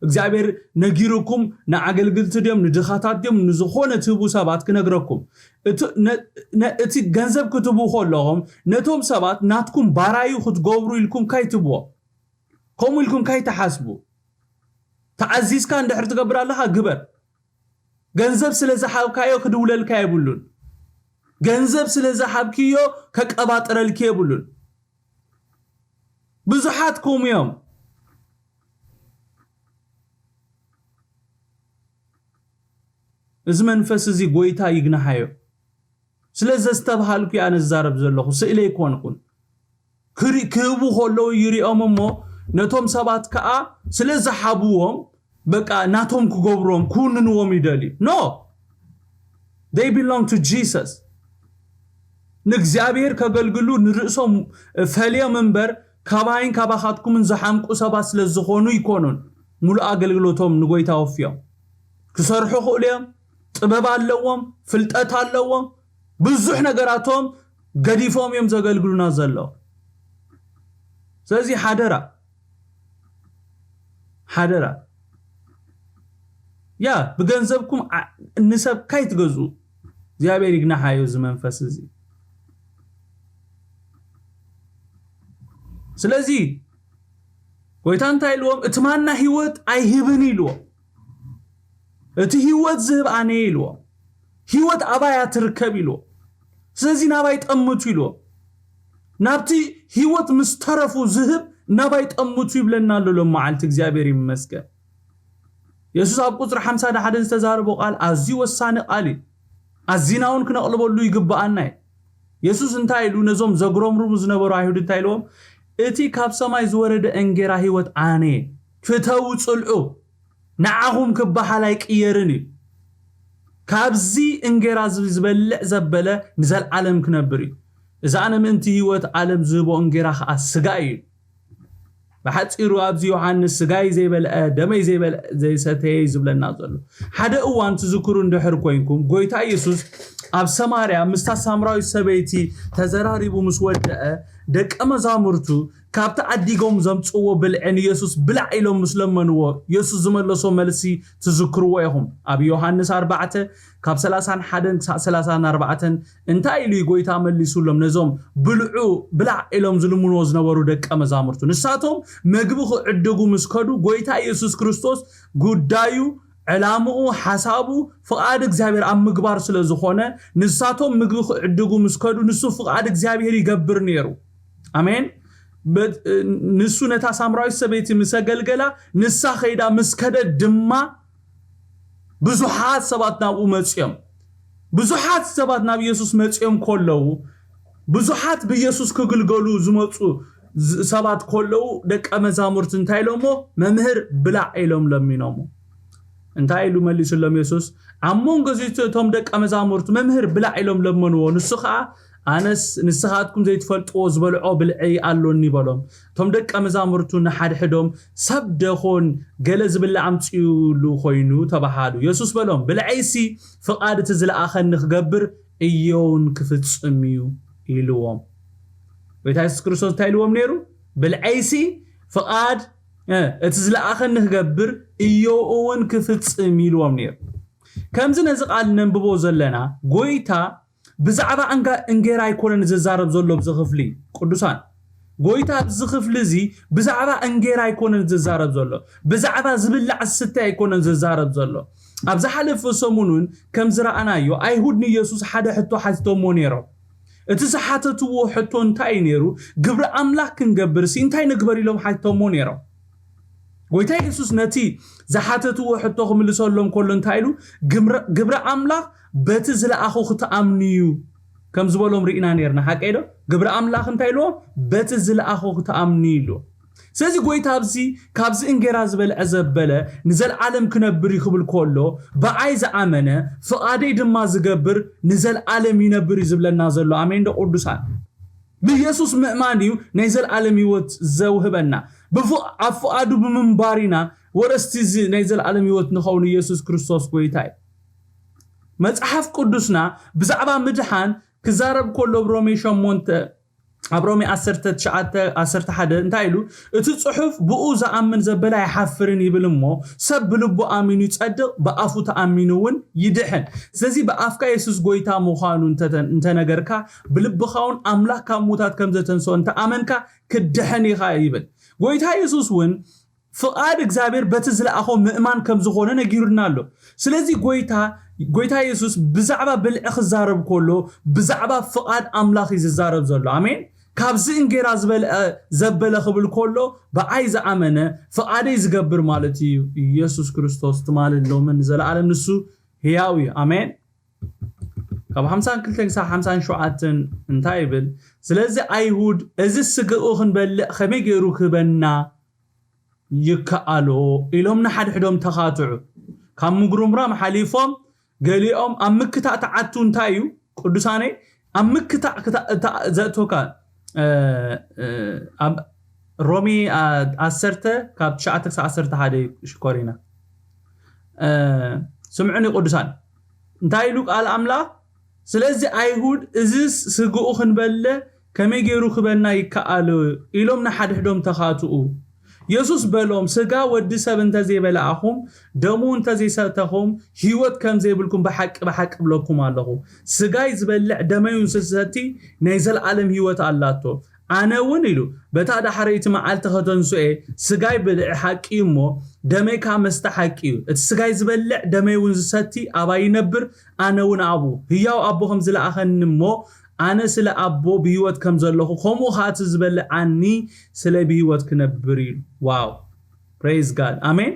እግዚኣብሔር ነጊሩኩም፣ ንኣገልግልቲ ድዮም ንድኻታት ድዮም ንዝኾነ ትህቡ ሰባት ክነግረኩም፣ እቲ ገንዘብ ክትህቡ ከለኹም ነቶም ሰባት ናትኩም ባራዩ ክትገብሩ ኢልኩም ካይትብዎ። ከምኡ ኢልኩም ካይትሓስቡ። ተኣዚዝካ እንድሕር ትገብር ኣለኻ፣ ግበር። ገንዘብ ስለ ዝሃብካዮ ክድውለልካ የብሉን። ገንዘብ ስለ ዝሃብክዮ ከቀባጥረልኪ የብሉን። ብዙሓት ከምኡ እዮም። እዚ መንፈስ እዚ ጎይታ ይግናሓዮ። ስለ ዘስተብሃልኩ እየ ኣነ ዝዛረብ ዘለኹ፣ ስእለ ኣይኮንኩን። ክህቡ ከለዉ ይሪኦም እሞ ነቶም ሰባት ከዓ ስለ ዝሃብዎም በቃ ናቶም ክገብርዎም ክውንንዎም ይደልዩ። No, they belong to Jesus። ንእግዚኣብሔር ከገልግሉ ንርእሶም ፈልዮም እምበር ካባይን ካባኻትኩምን ዝሓምቁ ሰባት ስለ ዝኾኑ ኣይኮኑን። ሙሉእ ኣገልግሎቶም ንጎይታ ወፍዮም ክሰርሑ ክእሉ እዮም። ጥበብ ኣለዎም፣ ፍልጠት ኣለዎም። ብዙሕ ነገራቶም ገዲፎም እዮም ዘገልግሉና ዘለዉ። ስለዚ ሓደራ ሓደራ። ያ ብገንዘብኩም ዓ- ንሰብ ካይትገዝኡ። እግዚኣብሔር ይግናሓዮ እዚ መንፈስ እዚ። ስለዚ ጎይታ እንታይ ኢልዎም? እቲ ማና ህይወት ኣይህብን ኢልዎም። እቲ ህይወት ዝህብ ኣነ ኢልዎም። ህይወት ኣባያ ትርከብ ኢልዎም። ስለዚ ናባይ ጠምቱ ኢልዎም። ናብቲ ህይወት ምስ ተረፉ ዝህብ ናባይ ጠምቱ ይብለና ኣሎ ሎም መዓልቲ። እግዚኣብሔር ይመስገን። የሱስ ኣብ ቁፅሪ ሓምሳ ሓደ ዝተዛረቦ ቃል ኣዝዩ ወሳኒ ቃል እዩ። ኣዚና እውን ክነቕልበሉ ይግብኣና እዩ። የሱስ እንታይ ኢሉ ነዞም ዘጉረምርሙ ዝነበሩ ኣይሁድ እንታይ ኢልዎም? እቲ ካብ ሰማይ ዝወረደ እንጌራ ህይወት ኣነ እየ። ፍተዉ፣ ጽልዑ፣ ንዓኹም ክበሃል ኣይቅየርን እዩ። ካብዚ እንጌራ እዚ ዝበልዕ ዘበለ ንዘለዓለም ክነብር እዩ። እዚ ኣነ ምእንቲ ህይወት ዓለም ዝህቦ እንጌራ ኸዓ ስጋ እዩ። ብሓጺሩ ኣብዚ ዮሃንስ ስጋይ ዘይበልዐ ደመይ ዘይበልዐ ዘይሰተየ እዩ ዝብለና ዘሎ። ሓደ እዋን ትዝክሩ እንድሕር ኮይንኩም ጎይታ ኢየሱስ ኣብ ሰማርያ ምስታ ሳምራዊት ሰበይቲ ተዘራሪቡ ምስ ወደአ ደቀ መዛሙርቱ ካብቲ ዓዲጎም ዘምጽዎ ብልዒ ንየሱስ ብላዕ ኢሎም ምስ ለመንዎ የሱስ ዝመለሶ መልሲ ትዝክርዎ ኢኹም። ኣብ ዮሃንስ ኣርባዕተ ካብ ሰላሳን ሓደን ክሳዕ ሰላሳን ኣርባዕተን እንታይ ኢሉ እዩ ጎይታ መሊሱሎም ነዞም ብልዑ ብላዕ ኢሎም ዝልምንዎ ዝነበሩ ደቀ መዛሙርቱ? ንሳቶም መግቢ ክዕድጉ ምስ ከዱ ጎይታ ኢየሱስ ክርስቶስ ጉዳዩ ዕላምኡ ሓሳቡ ፍቓድ እግዚኣብሔር ኣብ ምግባር ስለ ዝኾነ ንሳቶም ምግቢ ክዕድጉ ምስ ከዱ ንሱ ፍቓድ እግዚኣብሔር ይገብር ነይሩ። ኣሜን። ንሱ ነታ ሳምራዊት ሰበይቲ ምስ ኣገልገላ ንሳ ኸይዳ ምስ ከደት ድማ ብዙሓት ሰባት ናብኡ መፅዮም። ብዙሓት ሰባት ናብ ኢየሱስ መፅዮም ከለዉ ብዙሓት ብኢየሱስ ክግልገሉ ዝመፁ ሰባት ከለዉ ደቀ መዛሙርቲ እንታይ ኢሎሞ? መምህር ብላዕ ኢሎም ለሚኖሞ። እንታይ ኢሉ መሊሱሎም የሱስ? ኣብ መንጎ እቶም ደቀ መዛሙርቱ መምህር ብላዕ ኢሎም ለመንዎ። ንሱ ኸዓ ኣነስ ንስኻትኩም ዘይትፈልጥዎ ዝበልዖ ብልዒ ኣሎኒ በሎም። እቶም ደቀ መዛሙርቱ ንሓድሕዶም ሰብ ደኾን ገለ ዝብላዕ ኣምፅኡሉ ኮይኑ ተባሃሉ። የሱስ በሎም ብልዐይሲ ፍቓድ እቲ ዝለኣኸኒ ክገብር እዮውን ክፍፅም እዩ ኢልዎም። ጎይታ የሱስ ክርስቶስ እንታይ ኢልዎም ነይሩ? ብልዐይሲ ፍቓድ እቲ ዝለኣኸኒ ክገብር እዮኡ እውን ክፍፅም ኢልዎም ነይሩ። ከምዚ ነዚ ቃል ነንብቦ ዘለና ጎይታ ብዛዕባ እንጌራ ኣይኮነን ዝዛረብ ዘሎ ኣብዚ ክፍሊ ቅዱሳን። ጎይታ ኣብዚ ክፍሊ እዚ ብዛዕባ እንጌራ ኣይኮነን ዝዛረብ ዘሎ፣ ብዛዕባ ዝብላዕ ዝስተ ኣይኮነን ዝዛረብ ዘሎ። ኣብ ዝሓለፈ ሰሙን እውን ከም ዝረኣናዮ ኣይሁድ ንኢየሱስ ሓደ ሕቶ ሓቲቶሞ ነይሮም። እቲ ዝሓተትዎ ሕቶ እንታይ እዩ ነይሩ? ግብሪ ኣምላኽ ክንገብር ሲ እንታይ ንግበር ኢሎም ሓቲቶሞ ነይሮም። ጎይታ የሱስ ነቲ ዝሓተትዎ ሕቶ ክምልሰሎም ከሎ እንታይ ኢሉ? ግብሪ ኣምላኽ በቲ ዝለኣኹ ክትኣምኑ እዩ ከም ዝበሎም ርኢና ነርና። ሓቀይ ዶ? ግብሪ ኣምላኽ እንታይ ኢልዎም? በቲ ዝለኣኹ ክትኣምኑ እዩ ኢልዎም። ስለዚ ጎይታ ኣብዚ ካብዚ እንጌራ ዝበልዐ ዘበለ ንዘለዓለም ክነብር እዩ ክብል ከሎ ብኣይ ዝኣመነ ፍቓደይ ድማ ዝገብር ንዘለዓለም ይነብር እዩ ዝብለና ዘሎ። ኣሜን ዶ ቅዱሳን? ብኢየሱስ ምእማን እዩ ናይ ዘለዓለም ህይወት ዘውህበና። ብፉ- ኣብ ፍቓዱ ብምንባር ኢና ወረስቲ እዚ ናይ ዘለዓለም ህይወት ንኸውን። ኢየሱስ ክርስቶስ ጎይታ እዩ። መጽሓፍ ቅዱስና ብዛዕባ ምድሓን ክዛረብ ከሎ ኣብ ሮሜ ሸሞንተ ኣብ ሮሜ ዓሰርተ ትሽዓተ ዓሰርተ ሓደ እንታይ ኢሉ? እቲ ጽሑፍ ብኡ ዝኣምን ዘበለ ኣይሓፍርን ይብል እሞ ሰብ ብልቡ ኣሚኑ ይጸድቕ ብኣፉ ተኣሚኑ እውን ይድሕን። ስለዚ ብኣፍካ የሱስ ጎይታ ምዃኑ እንተተ- እንተነገርካ ብልብኻ እውን ኣምላኽ ካብ ሙታት ከም ዘተንስኦ እንተኣመንካ ክትድሕን ኢኻ ይብል። ጎይታ የሱስ እውን ፍቓድ እግዚኣብሔር በቲ ዝለኣኾ ምእማን ከም ዝኾነ ነጊሩና ኣሎ። ስለዚ ጎይታ ጎይታ የሱስ ብዛዕባ ብልዒ ክዛረብ ከሎ ብዛዕባ ፍቓድ ኣምላኽ እዩ ዝዛረብ ዘሎ። ኣሜን። ካብዚ እንጌራ ዝበልዐ ዘበለ ክብል ከሎ ብኣይ ዝኣመነ ፍቓደይ ዝገብር ማለት እዩ። ኢየሱስ ክርስቶስ ትማልን ሎምን ንዘለኣለም ንሱ ህያው እዩ። ኣሜን። ካብ ሓምሳን ክልተን ክሳብ ሓምሳን ሸውዓተን እንታይ ይብል? ስለዚ ኣይሁድ እዚ ስግኡ ክንበልዕ ከመይ ገይሩ ክህበና ይከኣሎ ኢሎም ንሓድሕዶም ተኻትዑ። ካብ ምጉርምራም ሓሊፎም ገሊኦም ኣብ ምክታእ ተዓቱ እንታይ እዩ ቅዱሳነይ ኣብ ምክታእ ክታ- እታ- ዘእቶካ እ፣ እ፣ ኣብ ሮሜ አ- ዓሰርተ ካብ ትሽዓተ ክሳብ ዓሰርተ ሓደ ሽኮሪና እ፣ ስምዑኒ ቅዱሳን እንታይ ኢሉ ቃል ኣምላኽ? ስለዚ ኣይሁድ እዚ ስግኡ ክንበለ ከመይ ገይሩ ክበና ይከኣል ኢሎም ንሓድሕዶም ተኻትኡ። የሱስ በሎም፣ ስጋ ወዲ ሰብ እንተዘይበላእኹም፣ ደሙ እንተዘይሰተኹም፣ ህይወት ከም ዘይብልኩም ብሓቂ ብሓቂ እብለኩም ኣለኹ። ስጋይ ዝበልዕ ደመይ እውን ዝሰቲ ናይ ዘለኣለም ህይወት ኣላቶ። ኣነ እውን ኢሉ፣ በታ ዳሕረይቲ መዓልቲ ከተንስኦ እየ። ስጋይ ብልዒ ሓቂ እዩ እሞ፣ ደመይ ከዓ መስተ ሓቂ እዩ። እቲ ስጋይ ዝበልዕ ደመይ እውን ዝሰቲ ኣባይ ይነብር፣ ኣነ እውን ኣብኡ። ህያው ኣቦ ከም ዝለኣኸኒ እሞ፣ ኣነ ስለ ኣቦ ብህይወት ከም ዘለኹ፣ ከምኡ ከዓ እቲ ዝበልዓኒ ስለ ብህይወት ክነብር እዩ። ዋው! ፕሬዝ ጋድ። ኣሜን።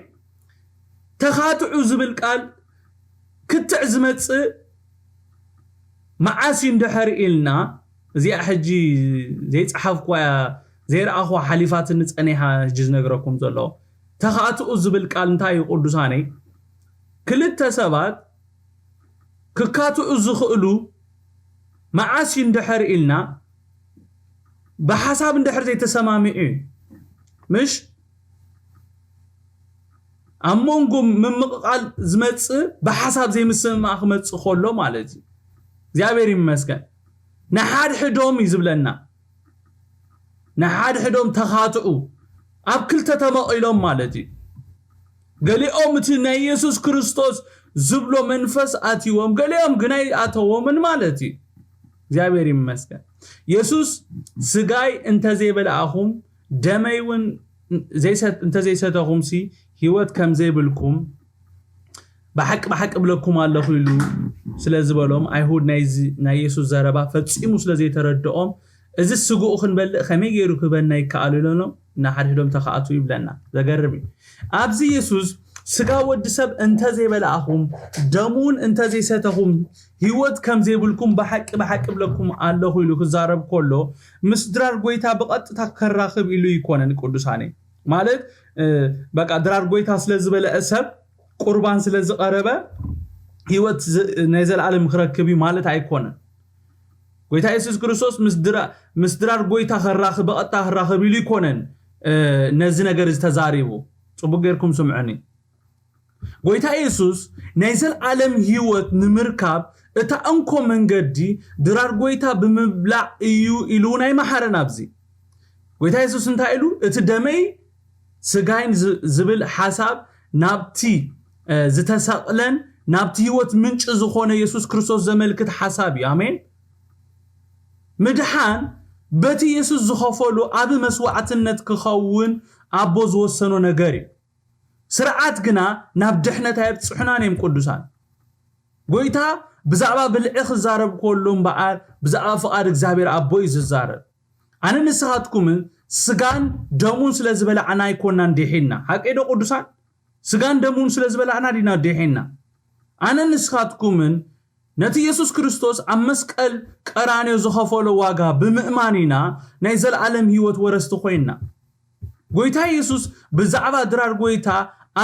ተኻትዑ ዝብል ቃል ክትዕ ዝመጽእ መዓስ እዩ እንድሕር ኢልና፣ እዚኣ ሕጂ ዘይጸሓፍኩዋ እያ፣ ዘይረኣኹዋ ሓሊፋትኒ ጸኒሓ ሕጂ ዝነግረኩም ዘሎ። ተኻትኡ ዝብል ቃል እንታይ እዩ ቅዱሳነይ? ክልተ ሰባት ክካትኡ ዝኽእሉ መዓስ እዩ እንድሕር ኢልና፣ ብሓሳብ እንድሕር ዘይተሰማሚዑ እዩ። ምሽ ኣብ መንጎ ምምቕቓል ዝመጽእ ብሓሳብ ዘይምስምማዕ ክመጽእ ከሎ ማለት እዩ። እግዚኣብሔር ይመስገን። ንሓድሕዶም እዩ ዝብለና። ንሓድሕዶም ተኻትዑ፣ ኣብ ክልተ ተመቒሎም ማለት እዩ። ገሊኦም እቲ ናይ የሱስ ክርስቶስ ዝብሎ መንፈስ ኣትይዎም፣ ገሊኦም ግን ኣይኣተዎምን ማለት እዩ። እግዚኣብሔር ይመስገን። የሱስ ስጋይ እንተዘይበላእኹም፣ ደመይ እውን ዘይሰት-፣ እንተዘይሰተኹምሲ ህይወት ከም ዘይብልኩም ብሓቂ ብሓቂ እብለኩም ኣለኹ ኢሉ ስለ ዝበሎም፣ ኣይሁድ ናይዚ ናይ የሱስ ዘረባ ፈጺሙ ስለ ዘይተረድኦም፣ እዚ ስግኡ ክንበልዕ ከመይ ገይሩ ክህበና ይከኣል ኢሎም ንሓድሕዶም ተኻእቱ ይብለና። ዘገርም እዩ። ኣብዚ የሱስ ስጋ ወዲ ሰብ እንተዘይበላእኹም፣ ደሙን እንተዘይሰተኹም፣ ህይወት ከም ዘይብልኩም ብሓቂ ብሓቂ እብለኩም ኣለኹ ኢሉ ክዛረብ ከሎ፣ ምስ ድራር ጎይታ ብቐጥታ ከራኽብ ኢሉ ይኮነን ቅዱሳነይ። ማለት፣ እ፣ በቃ ድራር ጎይታ ስለ ዝበልዐ ሰብ፣ ቁርባን ስለ ዝቐረበ፣ ህይወት ዝ-፣ ናይ ዘለኣለም ክረክብ እዩ ማለት ኣይኮነን። ጎይታ የሱስ ክርስቶስ ምስ ድራ-፣ ምስ ድራር ጎይታ ከራኽብ፣ ብቐጥታ ከራኽብ ኢሉ ይኮነን፣ እ፣ ነዚ ነገር እዚ ተዛሪቡ። ጽቡቅ ጌርኩም ስምዑኒ። ጎይታ የሱስ ናይ ዘለኣለም ህይወት ንምርካብ እታ እንኮ መንገዲ ድራር ጎይታ ብምብላዕ እዩ ኢሉ እውን ኣይመሓረን። ኣብዚ ጎይታ የሱስ እንታይ ኢሉ? እቲ ደመይ ስጋይን ዝ-፣ ዝብል ሓሳብ ናብቲ፣ እ፣ ዝተሰቕለን ናብቲ ህይወት ምንጪ ዝኾነ የሱስ ክርስቶስ ዘመልክት ሓሳብ እዩ። ኣሜን። ምድሓን በቲ የሱስ ዝኸፈሉ ዓቢ መስዋዕትነት ክኸውን ኣቦ ዝወሰኖ ነገር እዩ። ስርዓት ግና ናብ ድሕነት ኣየብጽሑናን እዮም ቅዱሳን። ጎይታ ብዛዕባ ብልዒ ክዛረብ ከሎ እምበኣር ብዛዕባ ፍቓድ እግዚኣብሔር ኣቦ እዩ ዝዛረብ። ኣነ ንስኻትኩምን ስጋን ደሙን ስለ ዝበላዕና ኣይኮናን ዲሒና። ሓቀይ ዶ ቅዱሳን? ስጋን ደሙን ስለ ዝበላዕና ዲና ዲሒና? ኣነ ንስኻትኩምን ነቲ የሱስ ክርስቶስ ኣብ መስቀል ቀራንዮ ዝኸፈሎ ዋጋ ብምእማን ኢና ናይ ዘለኣለም ህይወት ወረስቲ ኮይንና። ጎይታ የሱስ ብዛዕባ ድራር ጎይታ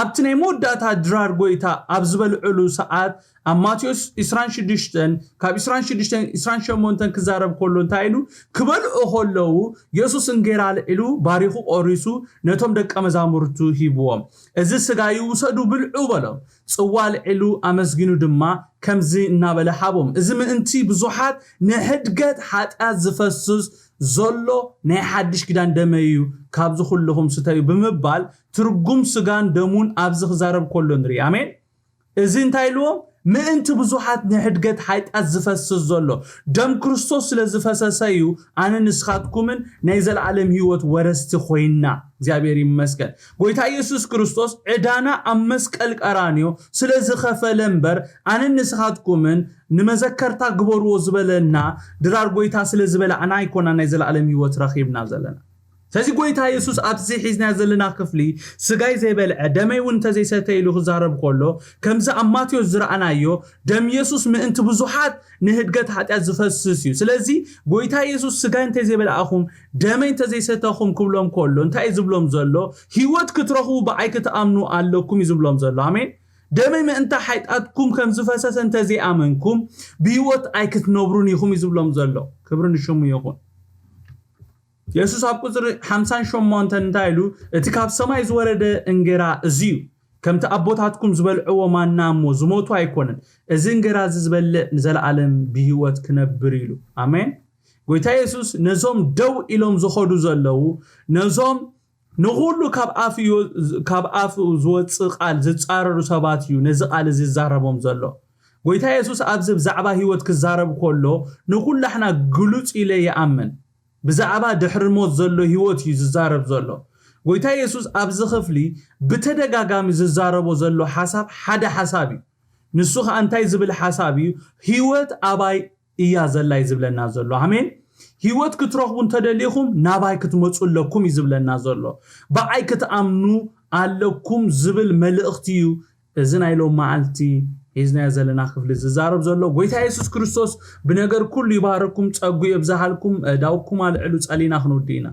ኣብቲ ናይ መወዳእታ ድራር ጎይታ ኣብ ዝበልዕሉ ሰዓት ኣብ ማቴዎስ ዕስራን ሽዱሽተን ካብ ዕስራን ሽዱሽተን ዕስራን ሸሞንተን ክዛረብ ከሎ እንታይ ኢሉ? ክበልዑ ከለዉ የሱስ እንጌራ ኣልዒሉ ባሪኹ ቆሪሱ ነቶም ደቀ መዛሙርቱ ሂብዎም። እዚ ስጋይ ውሰዱ ብልዑ በሎም። ጽዋ ኣልዒሉ ኣመስጊኑ ድማ ከምዚ እናበለ ሃቦም። እዚ ምእንቲ ብዙሓት ንሕድገት ሓጢኣት ዝፈስስ ዘሎ ናይ ሓድሽ ኪዳን ደመይ እዩ፣ ካብዚ ኩልኹም ስተዩ ብምባል ትርጉም ስጋን ደሙን ኣብዚ ክዛረብ ከሎ ንርኢ። ኣሜን። እዚ እንታይ ኢልዎም? ምእንቲ ብዙሓት ንሕድገት ሓጢኣት ዝፈስስ ዘሎ ደም ክርስቶስ ስለ ዝፈሰሰ እዩ ኣነ ንስኻትኩምን ናይ ዘለኣለም ህይወት ወረስቲ ኮይና። እግዚኣብሔር ይመስገን። ጎይታ ኢየሱስ ክርስቶስ ዕዳና ኣብ መስቀል ቀራንዮ ስለ ዝኸፈለ እምበር ኣነ ንስኻትኩምን ንመዘከርታ ግበርዎ ዝበለና ድራር ጎይታ ስለ ዝበላዕና ኣይኮና ናይ ዘለኣለም ህይወት ረኺብና ዘለና። ስለዚ ጎይታ የሱስ ኣብዚ ሒዝና ዘለና ክፍሊ ስጋይ ዘይበልዐ ደመይ እውን እንተዘይሰተ ኢሉ ክዛረብ ከሎ ከምዚ ኣብ ማቴዎስ ዝረኣናዮ ደም የሱስ ምእንቲ ብዙሓት ንህድገት ሓጢኣት ዝፈስስ እዩ። ስለዚ ጎይታ የሱስ ስጋይ እንተዘይበላእኹም ደመይ እንተዘይሰተኹም ክብሎም ከሎ እንታይ እዩ ዝብሎም ዘሎ? ህይወት ክትረኽቡ ብኣይ ክትኣምኑ ኣለኩም እዩ ዝብሎም ዘሎ። ኣሜን። ደመይ ምእንታ ሓጢኣትኩም ከም ዝፈሰሰ እንተዘይኣመንኩም ብህይወት ኣይክትነብሩን ኢኹም እዩ ዝብሎም ዘሎ። ክብሪ ንሽሙ ይኹን። የሱስ ኣብ ቁፅሪ ሓምሳን ሸሞንተን እንታይ ኢሉ? እቲ ካብ ሰማይ ዝወረደ እንጌራ እዚ እዩ። ከምቲ ኣቦታትኩም ዝበልዕዎ ማና እሞ ዝሞቱ ኣይኮነን። እዚ እንጌራ እዚ ዝበልዕ ንዘለኣለም ብህይወት ክነብር ኢሉ። ኣሜን። ጎይታ የሱስ ነዞም ደው ኢሎም ዝኸዱ ዘለዉ፣ ነዞም ንኹሉ ካብ ኣፍ እዩ ካብ ኣፍ ዝወፅእ ቃል ዝፃረሩ ሰባት እዩ ነዚ ቃል እዚ ዝዛረቦም ዘሎ። ጎይታ የሱስ ኣብዚ ብዛዕባ ህይወት ክዛረብ ከሎ ንኹላሕና ግሉፅ ኢለ ይኣምን። ብዛዕባ ድሕሪ ሞት ዘሎ ህይወት እዩ ዝዛረብ ዘሎ። ጎይታ የሱስ ኣብዚ ክፍሊ ብተደጋጋሚ ዝዛረቦ ዘሎ ሓሳብ ሓደ ሓሳብ እዩ። ንሱ ከዓ እንታይ ዝብል ሓሳብ እዩ? ህይወት ኣባይ እያ ዘላ እዩ ዝብለና ዘሎ። ኣሜን። ህይወት ክትረኽቡ እንተደሊኹም ናባይ ክትመፁ ኣለኩም እዩ ዝብለና ዘሎ። ብዓይ ክትኣምኑ ኣለኩም ዝብል መልእኽቲ እዩ። እዚ ናይ ሎም መዓልቲ ሒዝናዮ ዘለና ክፍሊ ዝዛረብ ዘሎ። ጎይታ የሱስ ክርስቶስ ብነገር ኩሉ ይባረኩም፣ ፀጉ የብዝሃልኩም። ዳውኩም ኣልዕሉ፣ ፀሊና ክንውዲ ኢና።